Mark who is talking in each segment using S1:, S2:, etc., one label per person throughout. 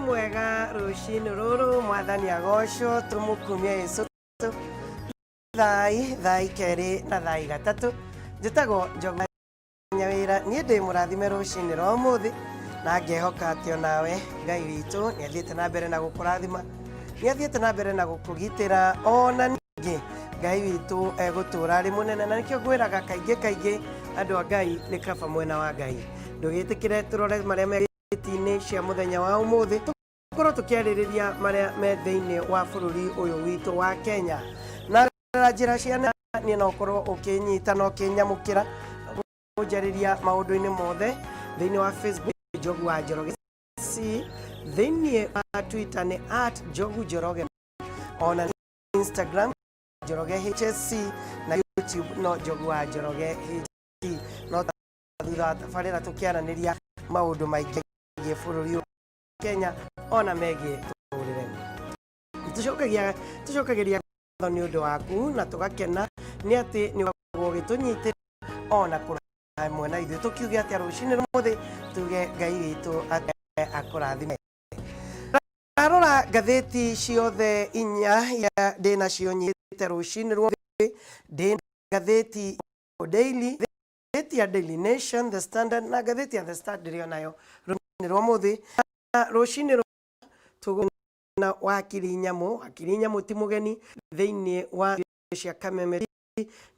S1: Mwega rũcinĩ rũrũ, Mwathani agocwo, tũmũkumie Jesũ. Thai thai kerĩ na thai gatatũ, njĩtagwo Njogu Nyawĩra. Niĩ ndĩ mũrathime rũcinĩ rwa ũmũthĩ na ngehoka atĩ onawe Ngai witũ nĩ athiĩte na mbere na gũkũrathima, nĩ athiĩte na mbere na gũkũgitĩra, ona ningĩ Ngai witũ egũtũra arĩ mũnene. Na nĩkĩo ngwĩraga kaingĩ kaingĩ, andũ a Ngai, nĩ kaba mwena wa Ngai. Ndũgĩtĩkĩre tũrore marĩa me ngathĩti-inĩ cia mũthenya wa ũmũthĩ, tũkorwo tũkĩarĩrĩria marĩa me thĩinĩ wa bũrũri ũyũ witũ wa Kenya na njĩra cia niĩ no ũkorwo ũkĩnyita na ũkĩnyamũkĩra kũnjarĩria maũndũ-inĩ mothe. Thĩinĩ wa Facebook, Njogu wa Njoroge C, thĩinĩ wa Twitter nĩ @NjoguNjoroge, ona Instagram Njoroge HSC, na YouTube no Njogu wa Njoroge HSC. No thutha wa tabarĩra tũkĩaranĩria maũndũ maingĩ megiĩ bũrũri wa Kenya ona megiĩ tũrĩre. Tũcokagĩria ngatho nĩ ũndũ waku na tũgakena nĩ atĩ nĩ ũkoragwo ũgĩtũnyitĩrĩra ona kũrĩ hamwe na ithuĩ. Tũkiuge atĩa rũcinĩ rũmũthĩ? Tuge Ngai witũ akũrathime. Ndarora ngathĩti ciothe inya iria ndĩnacio nyitĩte rũcinĩ rũmũthĩ, ndĩ ngathĩti Daily, ngathĩti ya Daily Nation, The Standard na ngathĩti ya The Star ndĩrĩ onayo rũcinĩ rwa ũmũthĩ. Na rũcinĩ tũgũna wakiri Nyamũ. Wakiri Nyamũ ti mũgeni thĩinĩ wa cia Kameme,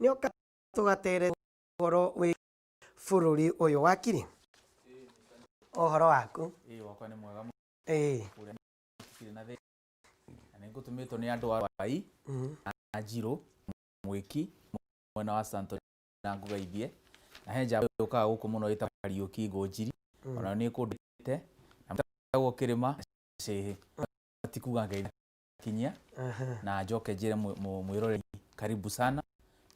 S1: nĩ oka tũgatere ũhoro wĩ bũrũri ũyũ. Wakiri, ũhoro waku?
S2: Ĩĩ, wakwa nĩ mwega.
S1: Ũrĩa
S2: tũtirĩ na thĩna. Na nĩ ngũtũmĩtwo nĩ andũ a Wai na Njirũ Mwĩki mwena wa Santo na ngũgeithie na he njamba yũkaga gũkũ mũno ĩtagwo Kariũki Ngũnjiri, ona nĩ kũndĩte na mũtagwo Kĩrĩma Cĩhĩ tikuga ngai kinyia na njoke njĩre mwĩroreri karibu sana,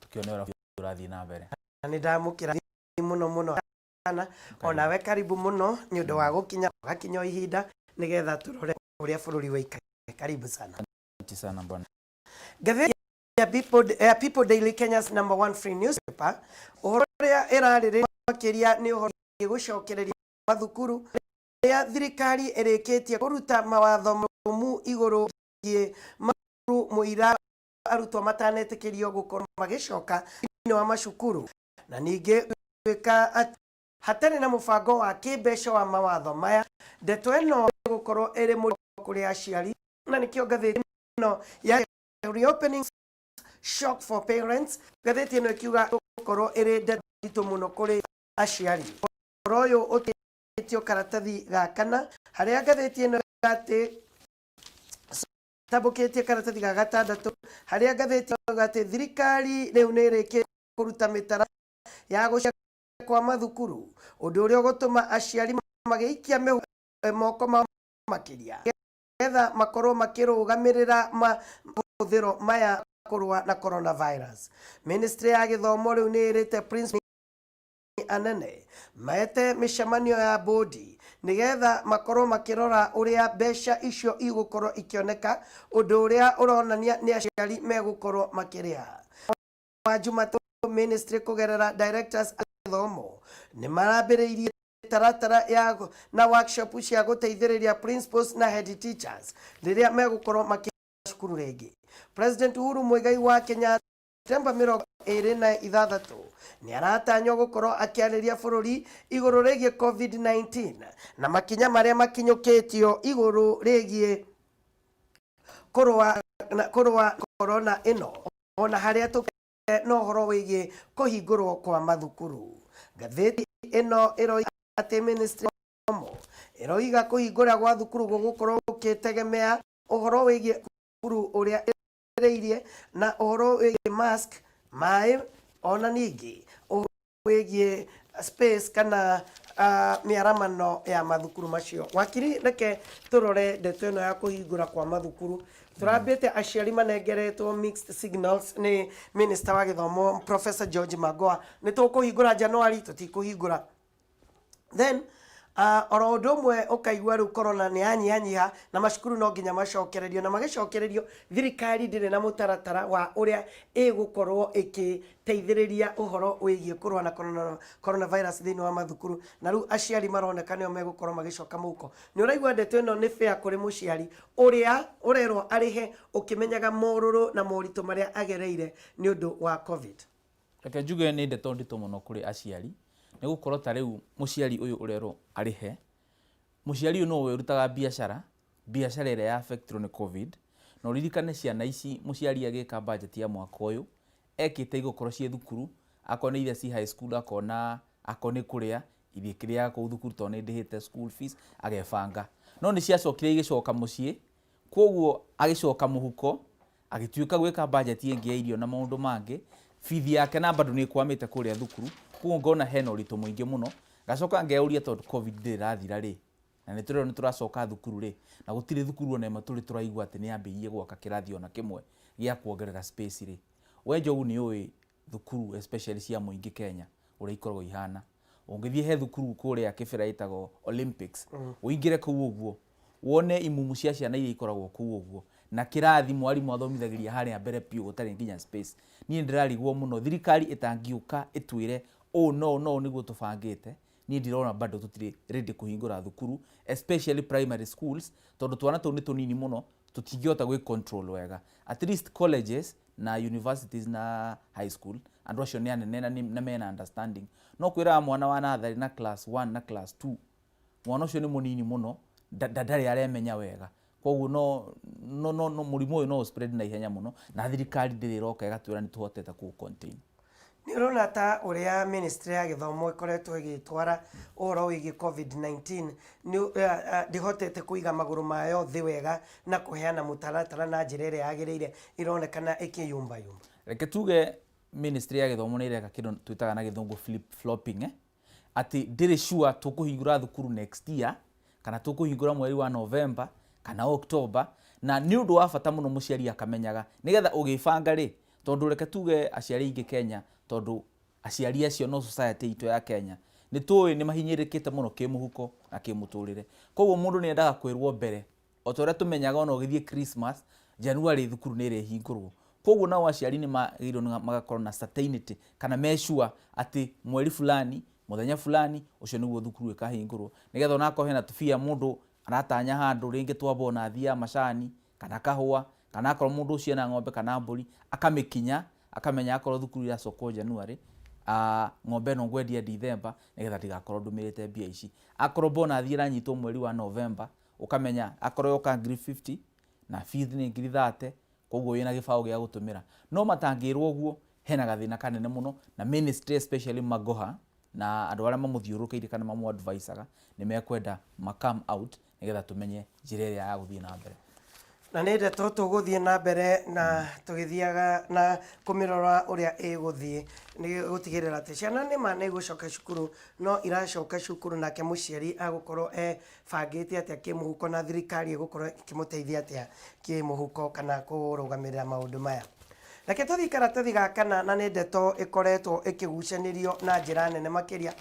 S2: tũkĩone ũrĩa ũrathiĩ na mbere.
S1: Na nĩ ndamũkĩra mũno mũno sana, onawe karibu mũno nĩ ũndũ wa gũkinya ũgakinya o ihinda nĩgetha tũrore ũrĩa bũrũri wĩikaire. Karibu sana.
S2: Asante sana bwana.
S1: Ngathĩti ya People Daily, Kenya's number one free newspaper, ũhoro ũrĩa ĩrarĩrĩria makĩria nĩ ũhoro wĩgiĩ gũcokereria mathukuru, rĩrĩa thirikari ĩrĩkĩtie kũruta mawatho marũmu igũrũ rĩgiĩ mathukuru mũira arutwo matanetĩkĩrio gũkorwo magĩcoka thĩinĩ wa macukuru, na ningĩ gũtuĩka atĩ hatarĩ na mũbango wa kĩmbeca wa mawatho maya, ndeto ĩno ĩgũkorwo ĩrĩ mũrigo kũrĩ aciari. Na nĩkĩo ngathĩti ĩno ya "Reopening Shock for Parents", ngathĩti ĩno ĩkiuga gũkorwo ĩrĩ ndeto nditũ mũno kũrĩ aciari. Ũhoro ũyũ ũtĩtio karatathi ga kana, harĩa ngathĩti ĩno atĩ tambũkĩtie karatathi ga gatandatũ, harĩa ngathĩti ĩno atĩ thirikari rĩu nĩ ĩrĩkĩtie kũruta mĩtara ya gũcoka kwa mathukuru, ũndũ ũrĩa ũgũtũma aciari magĩikia moko mao makĩria getha makorwo makĩrũgamĩrĩra mahũthĩro maya kũrũa na coronavirus. Ministry ya gĩthomo rĩu nĩ ĩrĩte principal anene mete mĩcemanio ya bodi nĩgetha makorwo makĩrora ũrĩa mbeca icio igũkorwo ikĩoneka, ũndũ ũrĩa ũronania nĩ aciari megũkorwo makĩrĩha. Wa Jumatũ, ministry kũgerera directors a gĩthomo nĩ marambĩrĩirie taratara ya na workshop cia gũteithĩrĩria principals na head teachers rĩrĩa megũkorwo makĩ cukuru rĩngĩ. President Uhuru Muigai wa Kenyatta Septemba 26 nĩ aratanywo gũkorwo akĩarĩria bũrũri igũrũ rĩgiĩ COVID-19 na makinya marĩa makinyũkĩtio igũrũ rĩgiĩ kũrũa corona ĩno, ona harĩa tũkĩte na ũhoro wĩgiĩ kũhingũrwo kwa mathukuru. Ngathĩti ĩno ĩroiga atĩ ministry ya gĩthomo ĩroiga kũhingũra gwa thukuru gũgũkorwo gũkĩtegemea ũhoro wĩgiĩ thukuru ũrĩa ĩrĩirie na ũhoro wĩgiĩ mask, maĩ, ona ningĩ ũhoro wĩgiĩ space kana mĩaramano ya mathukuru macio. Wakiri, reke tũrore ndeto ĩno ya kũhingũra kwa mathukuru. Tũrambĩte aciari manengeretwo mixed signals nĩ minister wa gĩthomo Professor George Magoha, nĩ tũkũhingũra January, tũtikũhingũra. Then Oro ũndũ ũmwe ũkaigua rĩu corona nĩ yanyihanyiha na macukuru no nginya macokererio, na magĩcokererio thirikari ndĩrĩ na mũtaratara wa ũrĩa ĩgũkorwo ĩkĩteithĩrĩria ũhoro wĩgiĩ kũrũa na coronavirus thĩinĩ wa mathukuru, na rĩu aciari maroneka nĩo megũkorwo magĩcoka mũhuko. Nĩ ũraigua ndeto ĩno nĩ fair kũrĩ mũciari ũrĩa ũrerwo arĩhe ũkĩmenyaga morũrũ na moritũ marĩa agereire nĩ ũndũ wa COVID?
S2: Reke njuge nĩ ndeto nditũ mũno kũrĩ aciari, nĩ gũkorwo ta rĩu mũciari ũyũ ũrerwo arĩhe, mũciari ũyũ no we ũrutaga biacara, biacara ĩrĩa ya affectirwo nĩ COVID, na ũririkane ciana ici mũciari agĩka budget ya mwaka ũyũ, ekĩte igũkorwo ciĩ thukuru, akorwo nĩ iria ci high school akona akorwo nĩ kũrĩa, ithiĩ kĩrĩaga kũu thukuru tondũ nĩ ndĩhĩte school fees, agebanga. No nĩ ciacokire igĩcoka mũciĩ, koguo agĩcoka mũhuko, agĩtuĩka gwĩka budget ĩngĩ ya irio na maũndũ mangĩ, bithi yake na bado nĩ ĩkwamĩte kũrĩa thukuru, koguo ngona hena ũritũ mũingĩ mũno. Ngacoka ngeyũria tondũ COVID ndĩrĩ ĩrathira rĩ, na nĩ tũrerwo nĩ tũracoka thukuru rĩ, na gũtirĩ thukuru ona ĩmwe tũrĩ tũraigua atĩ nĩ yambĩrĩirie gwaka kĩrathi ona kĩmwe gĩa kuongerera space rĩ. We Njogu nĩ ũĩ thukuru especially cia mũingĩ Kenya ũrĩa ikoragwo ihana. Ũngĩthiĩ he thukuru kũrĩa Kĩbĩra ĩtagwo Olympics, ũingĩre kũu ũguo, wone imumu cia ciana iria ikoragwo kũu ũguo, na kĩrathi mwarimũ athomithagĩria harĩa mbere biũ gũtarĩ nginya space. Niĩ ndĩrarigwo mũno thirikari ĩtangĩũka ĩtwĩre ũũ no no nĩguo tũbangĩte, niĩ ndirona bado tũtirĩ ready kũhingũra thukuru, especially primary schools, tondũ twana tũu nĩ tũnini mũno, tũtingĩhota gwĩ control wega. At least colleges na universities na high school, andũ acio nĩ anene na mena understanding. No kwĩraga mwana wa natharĩ na class 1 na class 2, mwana ũcio nĩ mũnini mũno, ndarĩ aremenya wega. Koguo no mũrimũ ũyũ no spread na ihenya mũno, na thirikari ndĩrĩ ĩroka ĩgatwĩra nĩ tũhotete kũ contain.
S1: Nĩ ũrona ta ũrĩa ministry ya gĩthomo ĩkoretwo ĩgĩtwara ũhoro wĩgiĩ COVID-19 nĩ ndĩhotete kũiga magũrũ mayo thĩ wega na kũheana mũtaratara na njĩra ĩrĩa yagĩrĩire, ĩronekana ĩkĩyumbayumba?
S2: Reke tuge ministry ya gĩthomo nĩ ĩreka kĩndũ twĩtaga na gĩthũngũ flip flopping, atĩ ndĩrĩ sure tũkũhingũra thukuru next year kana tũkũhingũra mweri wa November kana October, na nĩ ũndũ wa bata mũno mũciari akamenyaga nĩgetha ũgĩbanga rĩ, tondũ reke tuge aciari aingĩ Kenya, tondũ aciari acio no society itũ ya Kenya nĩ tũĩ nĩ mahinyĩrĩrĩkĩte mũno kĩmũhuko na kĩmũtũrĩre. Koguo mũndũ nĩ endaga kwĩrwo mbere, o ta ũrĩa tũmenyaga ona ũgĩthiĩ Christmas January thukuru nĩ ĩrĩhingũrwo. Koguo nao aciari nĩ magĩrĩirwo nĩ magakorwo na certainty kana me sure atĩ mweri fulani mũthenya fulani ũcio nĩguo thukuru ĩkahingũrwo, nĩgetha onakorwo hena tũbia mũndũ aratanya handũ rĩngĩ twa bonathi ya macani kana kahũa, kana akorwo mũndũ ũcio ena ng'ombe kana mbũri akamĩkinya, akamenya akorwo thukuru iracokwo January, ng'ombe ĩno ngwendia December nĩgetha ndigakorwo ndũmĩrĩte mbia ici. Akorwo bonathi ĩranyitwo mweri wa November, ũkamenya akorwo yoka ngiri 50 na fees nĩ ngiri 30, koguo wĩna gĩbaũ gĩa gũtũmĩra. No matangĩrwo ũguo hena gathĩna kanene mũno, na ministry especially Magoha na andũ arĩa mamũthiũrũrũkĩirie kana mamũ advisaga nĩ mekwenda ma come out nĩgetha tũmenye njĩra ĩrĩa ya gũthiĩ na mbere.
S1: Na nĩ ndeto tũgũthiĩ na mbere na tũgĩthiaga na kũmĩrora ũrĩa ĩgũthiĩ, nĩ gũtigĩrĩra atĩ ciana nĩ ma nĩ igũcoka cukuru, no iracoka cukuru nake mũciari agũkorwo ebangĩte atĩa kĩmũhuko, na thirikari ĩgũkorwo ĩkĩmũteithia atĩa kĩmũhuko kana kũrũgamĩrĩra maũndũ maya. Reke tũthiĩ karatathi ga kana, na nĩ ndeto ĩkoretwo ĩkĩgucanĩrio na njĩra nene makĩria,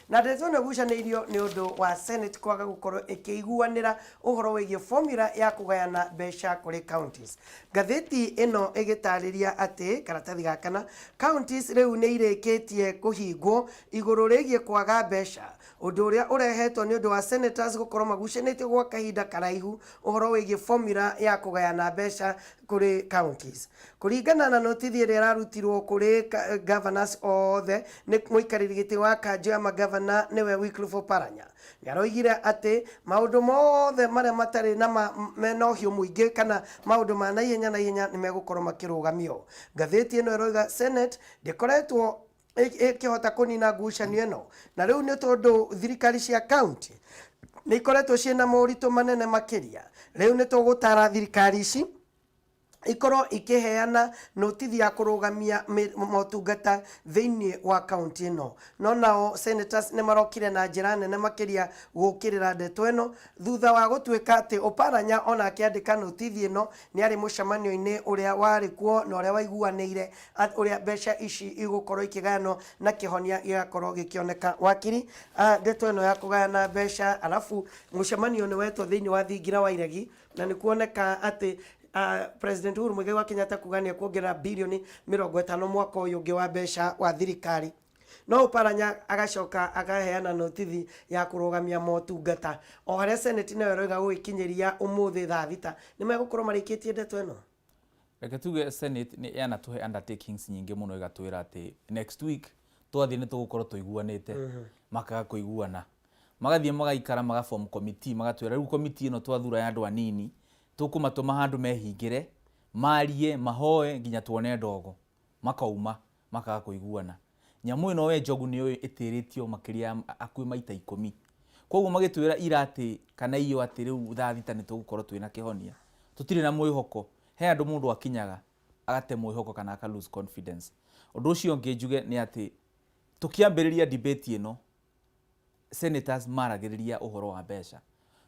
S1: na ndeto ĩno ĩgucanĩirio nĩ ũndũ wa Senate kwaga gũkorwo ĩkĩiguanĩra ũhoro wĩgiĩ formula ya kũgayana mbeca kũrĩ counties. Ngathĩti ĩno ĩgĩtarĩria atĩ karatathi ga kana, counties rĩu nĩ irĩkĩtie kũhingwo igũrũ rĩgiĩ kwaga mbeca, ũndũ ũrĩa ũrehetwo nĩ ũndũ wa senators gũkorwo magucanĩtie gwa kahinda karaihu ũhoro wĩgiĩ formula ya kũgayana mbeca kũrĩ counties. Kũringana na notithi ĩrĩa ĩrarutirwo kũrĩ governors othe nĩ mũikarĩri gĩtĩ wa kanjũ ya magavana nĩwe Wycliffe Oparanya, nĩ aroigire atĩ maũndũ mothe marĩa matarĩ na mena ũhiũ mũingĩ kana maũndũ ma naihenya naihenya nĩ megũkorwo makĩrũgamio. Ngathĩti ĩno ĩroiga Senate ndĩkoretwo ĩkĩhota kũnina ngucanio ĩno, na rĩu nĩ tondũ thirikari cia county nĩ ikoretwo ciĩna moritũ manene makĩria. Rĩu nĩ tũgũtara thirikari ici Ikorwo ikiheana notithi ya kurugamia motungata thiini wa kaunti ĩno. No nao senators nĩ marokire na njĩra nene makĩria gũkĩrĩra ndeto ĩno thutha wa gũtuĩka atĩ Oparanya ona akĩandĩka notithi ĩno nĩ arĩ mũcemanio-inĩ ũrĩa warĩ kuo na ũrĩa waiguanĩire ũrĩa mbeca ici igũkorwo ikĩgayanwo na kĩhonia gĩgakorwo gĩkĩoneka. Wakiri, ndeto ĩno ya kũgayana mbeca, alafu mũcemanio nĩ wetwo thĩinĩ wa thingira wa iregi na nĩ kuoneka atĩ President Uhuru Muigai wa Kenyatta kuga nĩ ekuongerera bilioni 50 mwaka ũyũ ũngĩ wa mbeca wa thirikari, no Oparanya agacoka akaheana notithi ya kũrũgamia motungata o harĩa Senate nayo ĩroiga gũgĩkinyĩria ũmũthĩ thaa 6 nĩ megũkorwo marĩkĩtie ndeto ĩno.
S2: Reke tuge Senate nĩ yanatũhe undertakings nyingĩ mũno, ĩgatwĩra atĩ next week twathiĩ nĩ tũgũkorwo tũiguanĩte. Makaga kũiguana, magathiĩ magaikara, magaform committee, magatwĩra rĩu committee ĩno twathura ya andũ anini tũkũmatũma handũ mehingĩre, marie, mahoe nginya tuone ndogo. Makauma makaga kũiguana. Nyamũ ĩno we Njogu nĩ ũĩ ĩtĩrĩtio makĩria ya hakuhĩ maita 10. Koguo magĩtwĩra ira atĩ kana iyo atĩ rĩu thaa 6 nĩ tũgũkorwo twĩna kĩhonia, tũtirĩ na mwĩhoko. He andũ mũndũ akinyaga agate mwĩhoko kana aka lose confidence. Ũndũ ũcio ũngĩ njuge nĩ atĩ tũkĩambĩrĩria debate ĩno, senators maragĩrĩria ũhoro wa mbeca,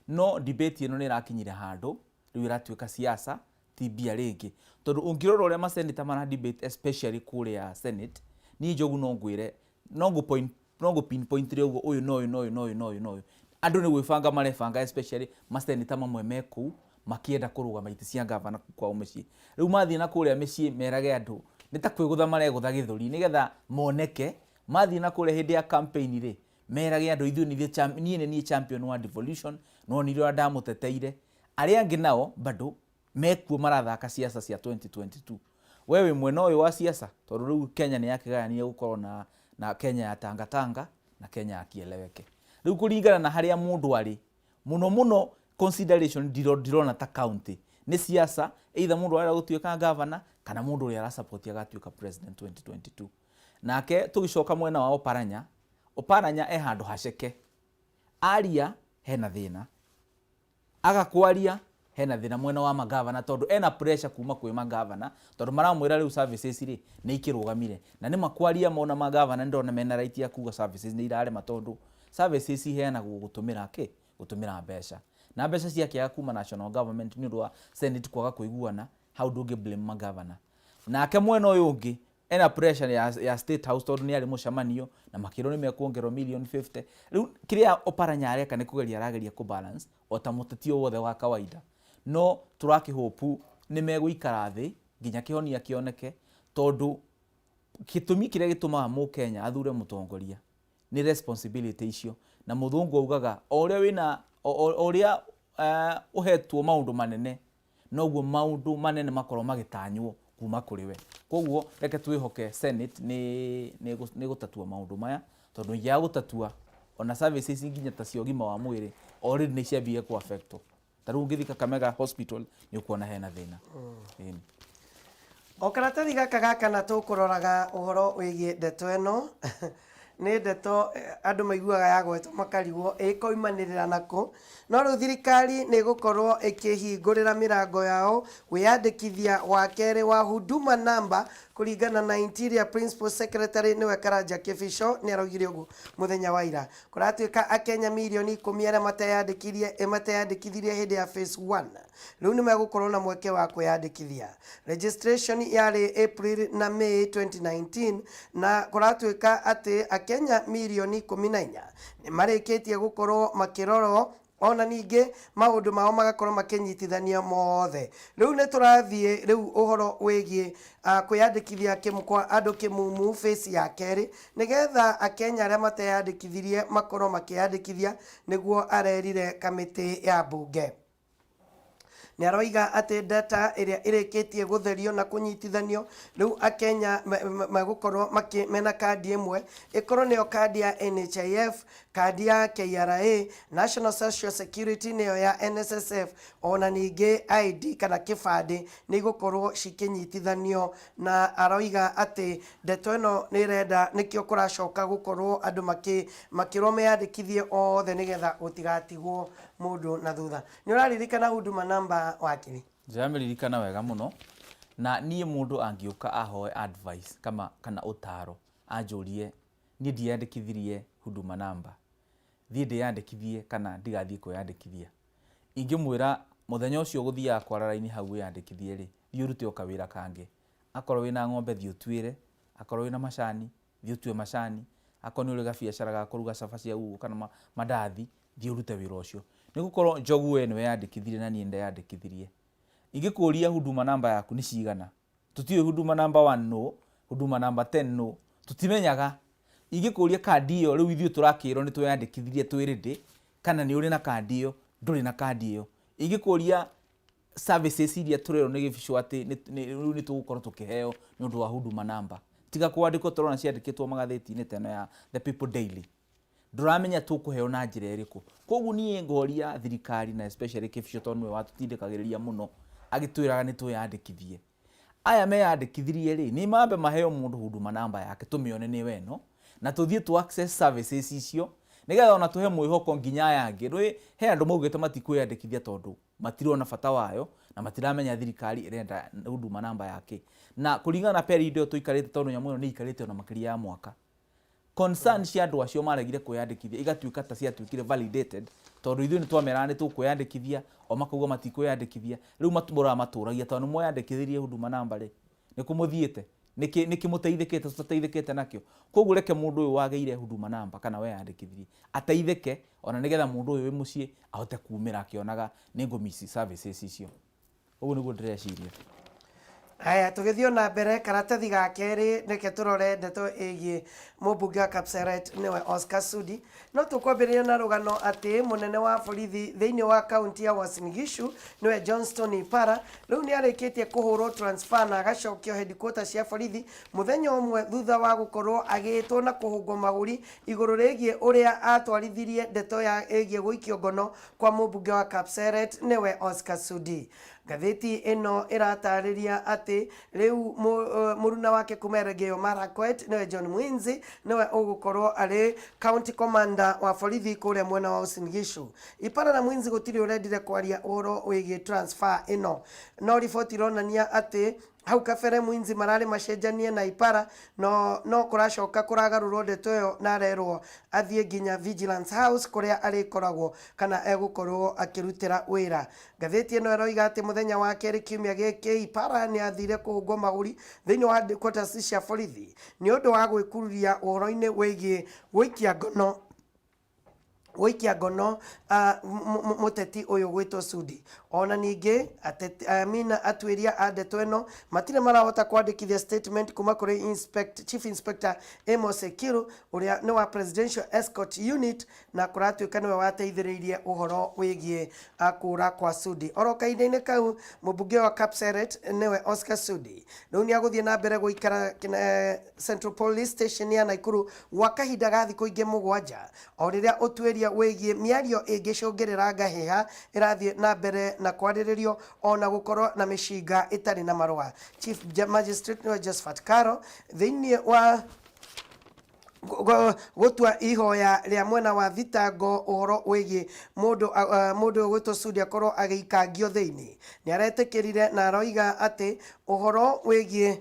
S2: no debate ĩno nĩ ĩrakinyire handũ rĩu ĩratuĩka siasa, ti mbia rĩngĩ, tondũ ũngĩrora ũrĩa maseneta mara debate, especially kũrĩa Senate, niĩ Njogu no ngwĩre no ngũ point, no ngũ pinpoint rĩ ũguo ũyũ na ũyũ na ũyũ na ũyũ na ũyũ na ũyũ. Andũ nĩ gwĩbanga marebanga, especially maseneta mamwe me kũu makĩenda kũrũgama itĩ cia gavana kwao mĩciĩ. Rĩu mathiĩ na kũrĩa mĩciĩ merage andũ nĩ ta kwĩgũtha maregũtha gĩthũri nĩgetha moneke. Mathiĩ na kũrĩa hĩndĩ ya campaign rĩ, merage andũ ithuĩ nithuĩ niĩ nĩ niĩ champion wa devolution, no nĩ ũrĩa ndamũteteire. Arĩa angĩ nao bado mekuo marathaka siasa cia 2022. We wĩ mwena ũyũ wa siasa, tondũ rĩu Kenya nĩ yakĩgayania gũkorwo na Kenya ya tangatanga na Kenya ya kieleweke. Rĩu kũringana na harĩa mũndũ arĩ, mũno mũno consideration ndirona ta county nĩ siasa, either mũndũ arenda gũtuĩka governor kana mũndũ ũrĩa arasupport agatuĩka president 2022. Nake tũgĩcoka mwena wa Oparanya, Oparanya e handũ haceke. Aria hena thĩna, aga kwaria hena thĩna mwena wa magavana, tondũ ena pressure kuma kwĩ magavana, tondũ maramwĩra rĩu services rĩ nĩ ikĩrũgamire. Na nĩ makwaria mona magavana nĩ ndona mena right ya kuga services nĩ irarema, tondũ services iheanagwo gũtũmĩra kĩ? Gũtũmĩra mbeca, na mbeca ciakĩaga kuma national government nĩ ũndũ wa Senate kwaga kũiguana, hau ndũngĩ blame magavana. Nake mwena ũyũ ũngĩ ena pressure ya State House, tondũ nĩ arĩ mũcemanio na makĩrwo nĩ mekuongererwo million 50. Rĩu kĩrĩa Oparanya areka nĩ kũgeria arageria kũ balance o ta mũteti o wothe wa kawaida, no tũrakĩhope nĩ megũikara thĩ nginya kĩhonia kĩoneke, tondũ gĩtũmi kĩrĩa gĩtũmaga mũkenya athure mũtongoria nĩ responsibility icio. Na mũthũngũ augaga o ũrĩa wĩna o ũrĩa ũhetwo maũndũ manene, noguo maũndũ manene makorwo magĩtanywo kuma kũrĩ we. Koguo reke twĩhoke Senate nĩ gũtatua maũndũ maya, tondũ ingĩaga gũtatua, ona services nginya ta cia ũgima wa mwĩrĩ already nĩ ciambia ku affect. Ta rĩu ũngĩthiĩ Kakamega Hospital nĩ ũkuona hena thĩna. Ĩni.
S1: O karatathi gaka gaka na tũkũroraga ũhoro wĩgiĩ ndeto ĩno. Nĩ ndeto andũ maiguaga ya gwetwo makarigwo ĩkoimanĩrĩra nakũ. No rĩu thirikari nĩ ĩgũkorwo ĩkĩhingũrĩra mĩrango yao wĩyandĩkithia wa kerĩ wa Huduma Number kũringana na Interior Principal Secretary, nĩwe Karanja Kĩbico. Nĩ araugire ũguo mũthenya wa ira. Kũratuĩka akenya 10 milioni arĩa mateyandĩkithirie hĩndĩ ya phase 1 rĩu nĩ megũkorwo na mweke wa kwĩyandĩkithia. Registration yarĩ April na May 2019, na kũratuĩka atĩ akenya 14 milioni nĩ marĩkĩtie gũkorwo makĩrorwo, ona ningĩ maũndũ mao magakorwo makĩnyitithanio mothe. Rĩu nĩ tũrathiĩ rĩu ũhoro wĩgiĩ kwĩyandĩkithia kwa andũ kĩmumu phase ya kerĩ, nĩgetha akenya arĩa mateyandĩkithirie makorwo makĩyandĩkithia, nĩguo arerire kamĩtĩ ya mbunge. Nĩ aroiga atĩ data ĩrĩa ĩrĩkĩtie gũtherio na kũnyitithanio, rĩu akenya megũkorwo mena kandi ĩmwe, ĩkorwo nĩyo kandi ya NHIF, kandi ya KRA, National Social Security nĩyo ya NSSF, ona ningĩ ID kana kĩbandĩ nĩ igũkorwo cikĩnyitithanio. Na aroiga atĩ ndeto ĩno nĩ ĩrenda nĩkĩo kũracoka gũkorwo andũ makĩrwo meyandĩkithie othe nĩgetha gũtigatigwo mũndũ na thutha. Nĩ ũraririkana Huduma Number, wakiri?
S2: Ndĩramĩririkana wega mũno. Na niĩ mũndũ angĩũka ahoe advice kama kana ũtaro, anjũrie niĩ ndiyandĩkithirie Huduma Number, thiĩ ndĩyandĩkithie kana ndigathiĩ kwĩyandĩkithia, ingĩmwĩra mũthenya ũcio ũgũthiaga kwara raini hau wĩyandĩkithie rĩ, thiĩ ũrute o kawĩra kangĩ. Akorwo wĩna ng'ombe thiĩ ũtuĩre, akorwo wĩna macani thiĩ ũtue macani, akorwo nĩ ũrĩ gabiacara ga kũruga cabaci hau ũguo kana mandathi, thiĩ ũrute wĩra ũcio. Nĩ gũkorwo Njogu we nĩweyandĩkithirie na niĩ nĩndeyandĩkithirie. Ingĩkũria Huduma Number yaku nĩ cigana, tũtiũĩ Huduma Number 1 nũ, Huduma Number 10 nũ, tũtimenyaga. Ingĩkũria kandi ĩyo rĩu ithuĩ tũrakĩrwo nĩ tweyandĩkithirie twĩ ready, kana nĩ ũrĩ na kandi ĩyo, ndũrĩ na kandi ĩyo. Ingĩkũria services iria tũrerwo nĩ gĩbicũ atĩ rĩu nĩ tũgũkorwo tũkĩheo nĩ ũndũ wa Huduma Number, tiga kwandĩkwo tũrona ciandĩkĩtwo magathĩti-inĩ ta ĩno ya The People Daily, ndũramenya tũkũheo na njĩra ĩrĩkũ. Koguo niĩ ngoria thirikari na especially Kĩbicũ, tondũ nĩwe watũtindĩkagĩrĩria mũno agĩtwĩraga nĩ twĩyandĩkithie. Aya meyandĩkithirie rĩ, nĩ mambe maheo mũndũ Huduma Number yake tũmĩone nĩ weno, na tũthiĩ tũ access services icio nĩgetha ona tũhe mwĩhoko nginya aya angĩ. Rĩ he andũ maugĩte matikwĩyandĩkithia tondũ matirona bata wayo na matiramenya thirikari ĩrenda Huduma Number yake. Na kũringana na period ĩyo tũikarĩte, tondũ nyamũ ĩno nĩ ĩikarĩte ona makĩria ya mwaka, concern cia andũ acio maregire kwĩyandĩkithia igatuĩka ta ciatuĩkire validated, tondũ ithuĩ nĩ twameraga nĩ tũkwĩyandĩkithia, o makauga matikwĩyandĩkithia. Rĩu matũraga matũragia, tondũ nĩ mweyandĩkithirie Huduma Number rĩ, nĩ kũmũthiĩte nĩkĩ nĩkĩ mũteithĩkĩte tũtateithĩkĩte nakĩo? Koguo reke mũndũ ũyũ wagĩire Huduma Number kana weyandĩkithirie ateithĩke, ona nĩgetha mũndũ ũyũ wĩ mũciĩ ahote kumĩra akĩonaga nĩ ngũ-miss services icio. Ũguo nĩguo ndĩreciria.
S1: Haya, tũgĩthiĩ na mbere karatathi ga kerĩ, reke tũrore ndeto ĩgiĩ mũmbunge wa Kapseret nĩwe Oscar Sudi. No tũkwambĩrĩria na rũgano atĩ mũnene wa borithi thĩinĩ wa kaunti ya Uasin Gishu nĩwe Johnston Ipara rĩu nĩ arĩkĩtie kũhũrwo transfer na agacokio headquarter cia borithi mũthenya ũmwe thutha wa gũkorwo agĩĩtwo na kũhũngwo mahũri igũrũ rĩgiĩ ũrĩa atwarithirie ndeto ya ĩgiĩ gũikio ngono kwa mũmbunge wa Kapseret nĩwe Oscar Sudi. Ngathĩti ĩno ĩratarĩria atĩ rĩu mũruna wake kuma Elgeyo Marakwet nĩwe John Mwinzi nĩwe ũgũkorwo arĩ county commander wa borithi kũrĩa mwena wa Uasin Gishu. Ipara na Mwinzi gũtirĩ ũrendire kwaria ũhoro wĩgiĩ transfer ĩno, no riboti ironania atĩ hau kabere Mwinzi mararĩ macenjanie na Ipara, no kũracoka kũragarũrwo ndeto ĩyo na arerwo athiĩ nginya Vigilance House kũrĩa arĩkoragwo kana egũkorwo akĩrutĩra wĩra. Ngathĩti ĩno ĩroiga atĩ mũthenya wa kerĩ kiumia gĩkĩ Ipara nĩ athire kũhũngwo mahũri thĩinĩ wa headquarters cia borithi nĩ ũndũ wa gwĩkururia ũhoro-inĩ wĩgiĩ gũikia ngono mũteti ũyũ gwĩtwo Sudi. Ona ningĩ amina atuĩria a ndeto ĩno matirĩ marahota kwandĩkithia statement kuma kũrĩ Chief Inspector Amos Ekiru ũrĩa nĩ wa Presidential Escort Unit, na kũratuĩka nĩwe wateithĩrĩirie ũhoro wĩgiĩ kũra kwa Sudi. Oro kahinda-inĩ kau, mũmbunge wa Kapseret nĩwe Oscar Sudi rĩu nĩ agũthiĩ na mbere gũikara Central Police Station ya Nakuru gwa kahinda ga thikũ ingĩ 7, o rĩrĩa ũtuĩria wĩgiĩ mĩario ĩngĩcũngĩrĩra ngahĩha ĩrathiĩ na mbere na kwarĩrĩrio, ona gũkorwo na mĩcinga ĩtarĩ na marũa. Chief Magistrate nĩwe Josephat Karo thĩinĩ wa gũtua ihoya rĩa mwena wa thitango ũhoro wĩgiĩ mũndũ ũyũ gwĩtwo Sudi akorwo agĩikangio thĩinĩ nĩ aretĩkĩrire na aroiga atĩ ũhoro wĩgiĩ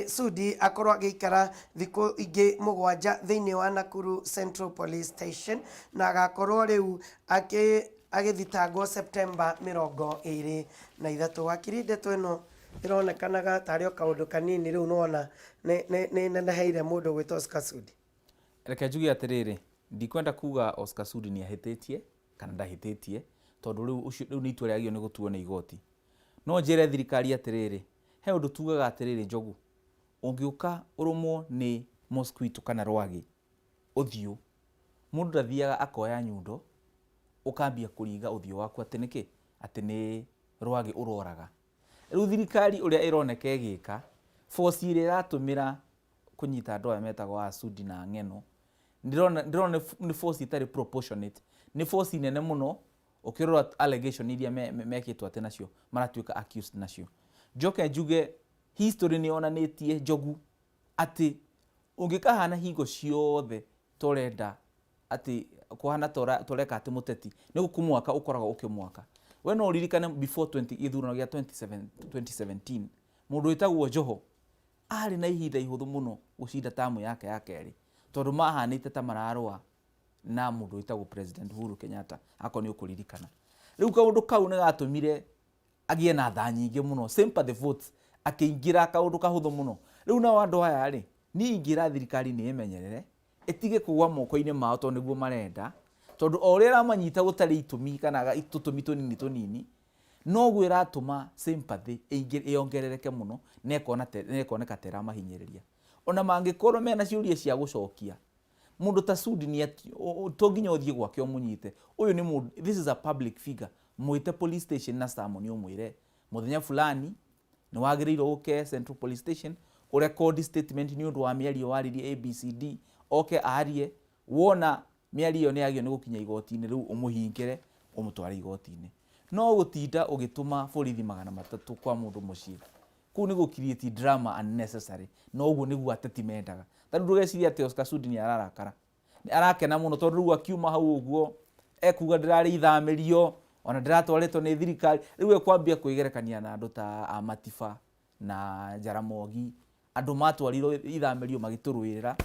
S1: Sudi akorwo agĩikara thikũ ingĩ 7 thĩinĩ wa Nakuru Central Police Station, na agakorwo rĩu agĩthitangwo September 23. Wakiri, ndeto ĩno ĩronekanaga tarĩ o kaũndũ kanini, rĩu nĩwona nĩ neneheire mũndũ gwĩtwo Oscar Sudi.
S2: Reke njuge atĩrĩrĩ, ndikwenda kuga Oscar Sudi nĩ ahĩtĩtie kana ndahĩtĩtie, tondũ rĩu ũcio rĩu nĩ itua rĩagĩrĩirwo nĩ gũtuo nĩ igoti. No njĩre thirikari atĩrĩrĩ, he ũndũ tugaga atĩrĩrĩ, Njogu, ũngĩũka ũrũmwo nĩ mosquito kana rwagĩ ũthiũ, mũndũ ndathiaga akoya nyundo ũkambia kũringa ũthiũ waku atĩ nĩkĩ, atĩ nĩ rwagĩ ũroraga. Rĩu thirikari ũrĩa ĩroneka ĩgĩka, force ĩrĩa ĩratũmĩra kũnyita andũ aya metagwo a Sudi na Ng'eno, ndĩrona nĩ force ĩtarĩ proportionate, nĩ force nene mũno ũkĩrora allegation iria mekĩtwo atĩ nacio maratuĩka accused nacio. Njoke njuge history nĩ yonanĩtie, Njogu, atĩ ũngĩkahana hingo ciothe torenda atĩ kũhana toreka atĩ mũteti nĩ gũkũmwaka ũkoragwo ũkĩmwaka. We no ũririkane before 20 gĩthurano gĩa 27 2017, mũndũ wĩtagwo Joho arĩ na ihinda ihũthũ mũno gũcinda tamu yake ya kerĩ, tondũ mahanĩte ta mararũa na mũndũ wĩtagwo President Uhuru Kenyatta, akorwo nĩ ũkũririkana. Rĩu kaũndũ kau nĩ gatũmire agĩe na tha nyingĩ mũno, sympathy votes, akĩingĩra kaũndũ kahũthũ mũno. Rĩu nao andũ aya rĩ, niĩ ingĩra thirikari nĩ ĩmenyerere, ĩtige kũgwa moko-inĩ mao, tondũ nĩguo marenda, tondũ o ũrĩa ĩramanyita gũtarĩ itũmi kana tũtũmi tũnini tũnini, noguo ĩratũma sympathy ĩongerereke mũno na ĩkoneka ta ĩramahinyĩrĩria. Ona mangĩkorwo mena ciũria cia gũcokia, mũndũ ta Sudi nĩ to nginya ũthiĩ gwake ũmũnyite. Ũyũ nĩ mũndũ, this is a public figure. Mwĩte police station na summon, ũmwĩre mũthenya fulani nĩ wagĩrĩirwo ũke Central Police Station ũrecord statement nĩ ũndũ wa mĩario waririe ABCD. Oke arie, wona mĩario ĩyo nĩ yagĩrĩirwo nĩ gũkinya igoti-inĩ, rĩu ũmũhingĩre, ũmũtware igoti-inĩ. No gũtinda ũgĩtũma borithi 300 kwa mũndũ mũciĩ, kũu nĩ gũ create drama unnecessary. No ũguo nĩguo ateti mendaga. Ta rĩu ndũgecirie atĩ Oscar Sudi nĩ ararakara, nĩ arakena mũno, tondũ rĩu akiuma hau ũguo ekuga ndĩrarĩ ithamĩrio, ona ndĩratwarĩtwo nĩ thirikari. Rĩu ekwambia kwĩgerekania na andũ ta Amatiba na Jaramogi, andũ matwarirwo ithamĩrio magĩtũrũĩrĩra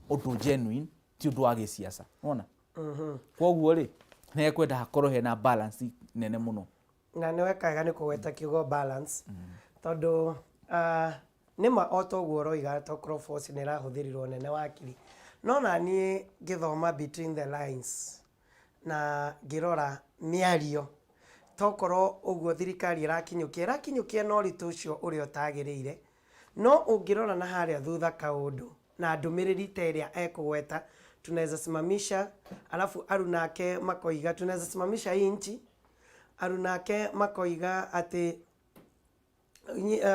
S2: ũndũ genuine, ti ũndũ wa gĩciaca. Wona, koguo rĩ, nĩ ekwenda hakorwo hena balance nene mũno.
S1: Na nĩ wekaga nĩ kũgweta kiugo balance, tondũ nĩma o ta ũguo ũroiga, tokorwo force nĩ ĩrahũthĩrirwo nene, wakiri, no na niĩ ngĩthoma between the lines na ngĩrora mĩario, tokorwo ũguo thirikari ĩrakinyũkia na ũritũ ũcio ũrĩa ũtagĩrĩire. No ũngĩrora na harĩa thutha kaũndũ na ndũmĩrĩri ta ĩrĩa ekũgweta, "Tunaweza simamisha," alafu arunake makoiga, "Tunaweza simamisha hii nchi," arunake makoiga atĩ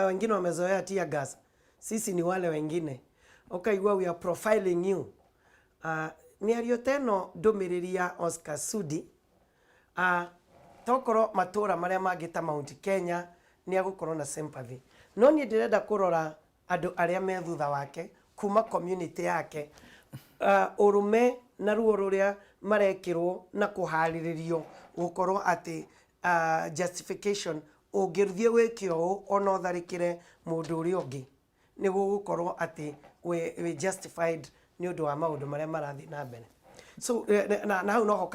S1: wengine wamezoea tear gas, sisi ni wale wengine, ukaigua "We are profiling you." Mĩario ta ĩno, ndũmĩrĩri ya Oscar Sudi, tokorwo matũra marĩa mangĩ ta Mount Kenya nĩ agũkorwo na sympathy, no niĩ ndĩrenda kũrora andũ arĩa me thutha wake kuma community yake, ũrũme na ruo rũrĩa marekĩrwo na kũharĩrĩrio gũkorwo atĩ justification ũngĩthiĩ wĩke ũũ, ona ũtharĩkĩre mũndũ ũrĩa ũngĩ, nĩ gũgũkorwo atĩ wĩ justified nĩ ũndũ wa maũndũ marĩa marathiĩ na mbere. So na hau noho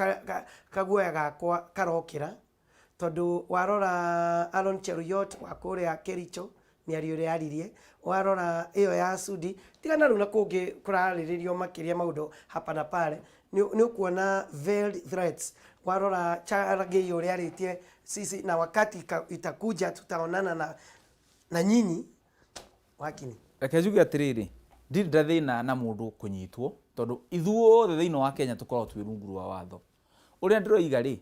S1: kaguoya gakwa karokĩra, tondũ warora Aaron Cheruiyot wa kũrĩa Kericho, mĩario ĩrĩa aririe, warora ĩyo ya Sudi, tigana rĩu na kũngĩ kũrarĩrĩrio makĩria maũndũ hapa na pale, nĩ ũkuona veiled threats. Warora Cherargei ũrĩa arĩtie, "Sisi na wakati itakuja tutaonana na nyinyi," wakini.
S2: Reke njuge atĩrĩrĩ, ndirĩ ndathĩna na mũndũ kũnyitwo, tondũ ithuothe thĩinĩ wa Kenya tũkoragwo twĩ rungu rwa watho. Ũrĩa ndĩroiga rĩ,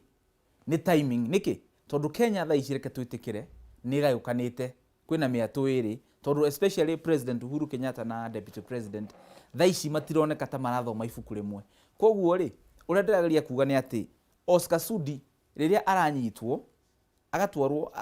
S2: nĩ timing. Nĩkĩ? Tondũ Kenya thaa ici, reke twĩtĩkĩre, nĩ ĩgayũkanĩte, kwĩna mĩatũ ĩrĩ, tondũ especially President Uhuru Kenyatta na Deputy President thaa ici matironeka ta marathoma ibuku rĩmwe. Koguo rĩ, ũrĩa ndĩrageria kuga nĩ atĩ Oscar Sudi rĩrĩa aranyitwo, agatwarwo,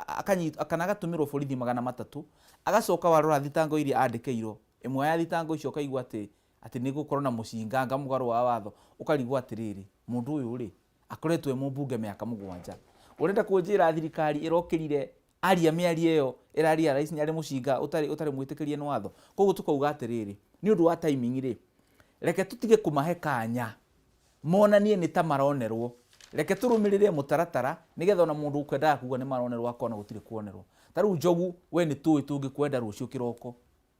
S2: kana agatũmĩrwo borithi 300, agacoka warora thitango iria andĩkĩirwo, ĩmwe ya thitango icio ũkaigua atĩ nĩ gũkorwo na mũcinganga mũgarũ wa watho, ũkarigwo atĩrĩrĩ, mũndũ ũyũ rĩ, akoretwo e mũmbunge mĩaka 7, ũrenda kũnjĩra thirikari ĩrokĩrire aria mĩario ĩyo ĩraria rais nĩ arĩ mũcinga ũtarĩ mwĩtĩkĩrie nĩ watho? Koguo tũkauga atĩrĩrĩ, nĩ ũndũ wa timing rĩ, reke tũtige kũmahe kanya monanie nĩ ta maronerwo. Reke tũrũmĩrĩre mũtaratara, nĩgetha ona mũndũ ũkwendaga kuga nĩ maronerwo akona gũtirĩ kuonerwo. Ta rĩu Njogu, we nĩ tũĩ tũngĩkwenda rũciũ kĩroko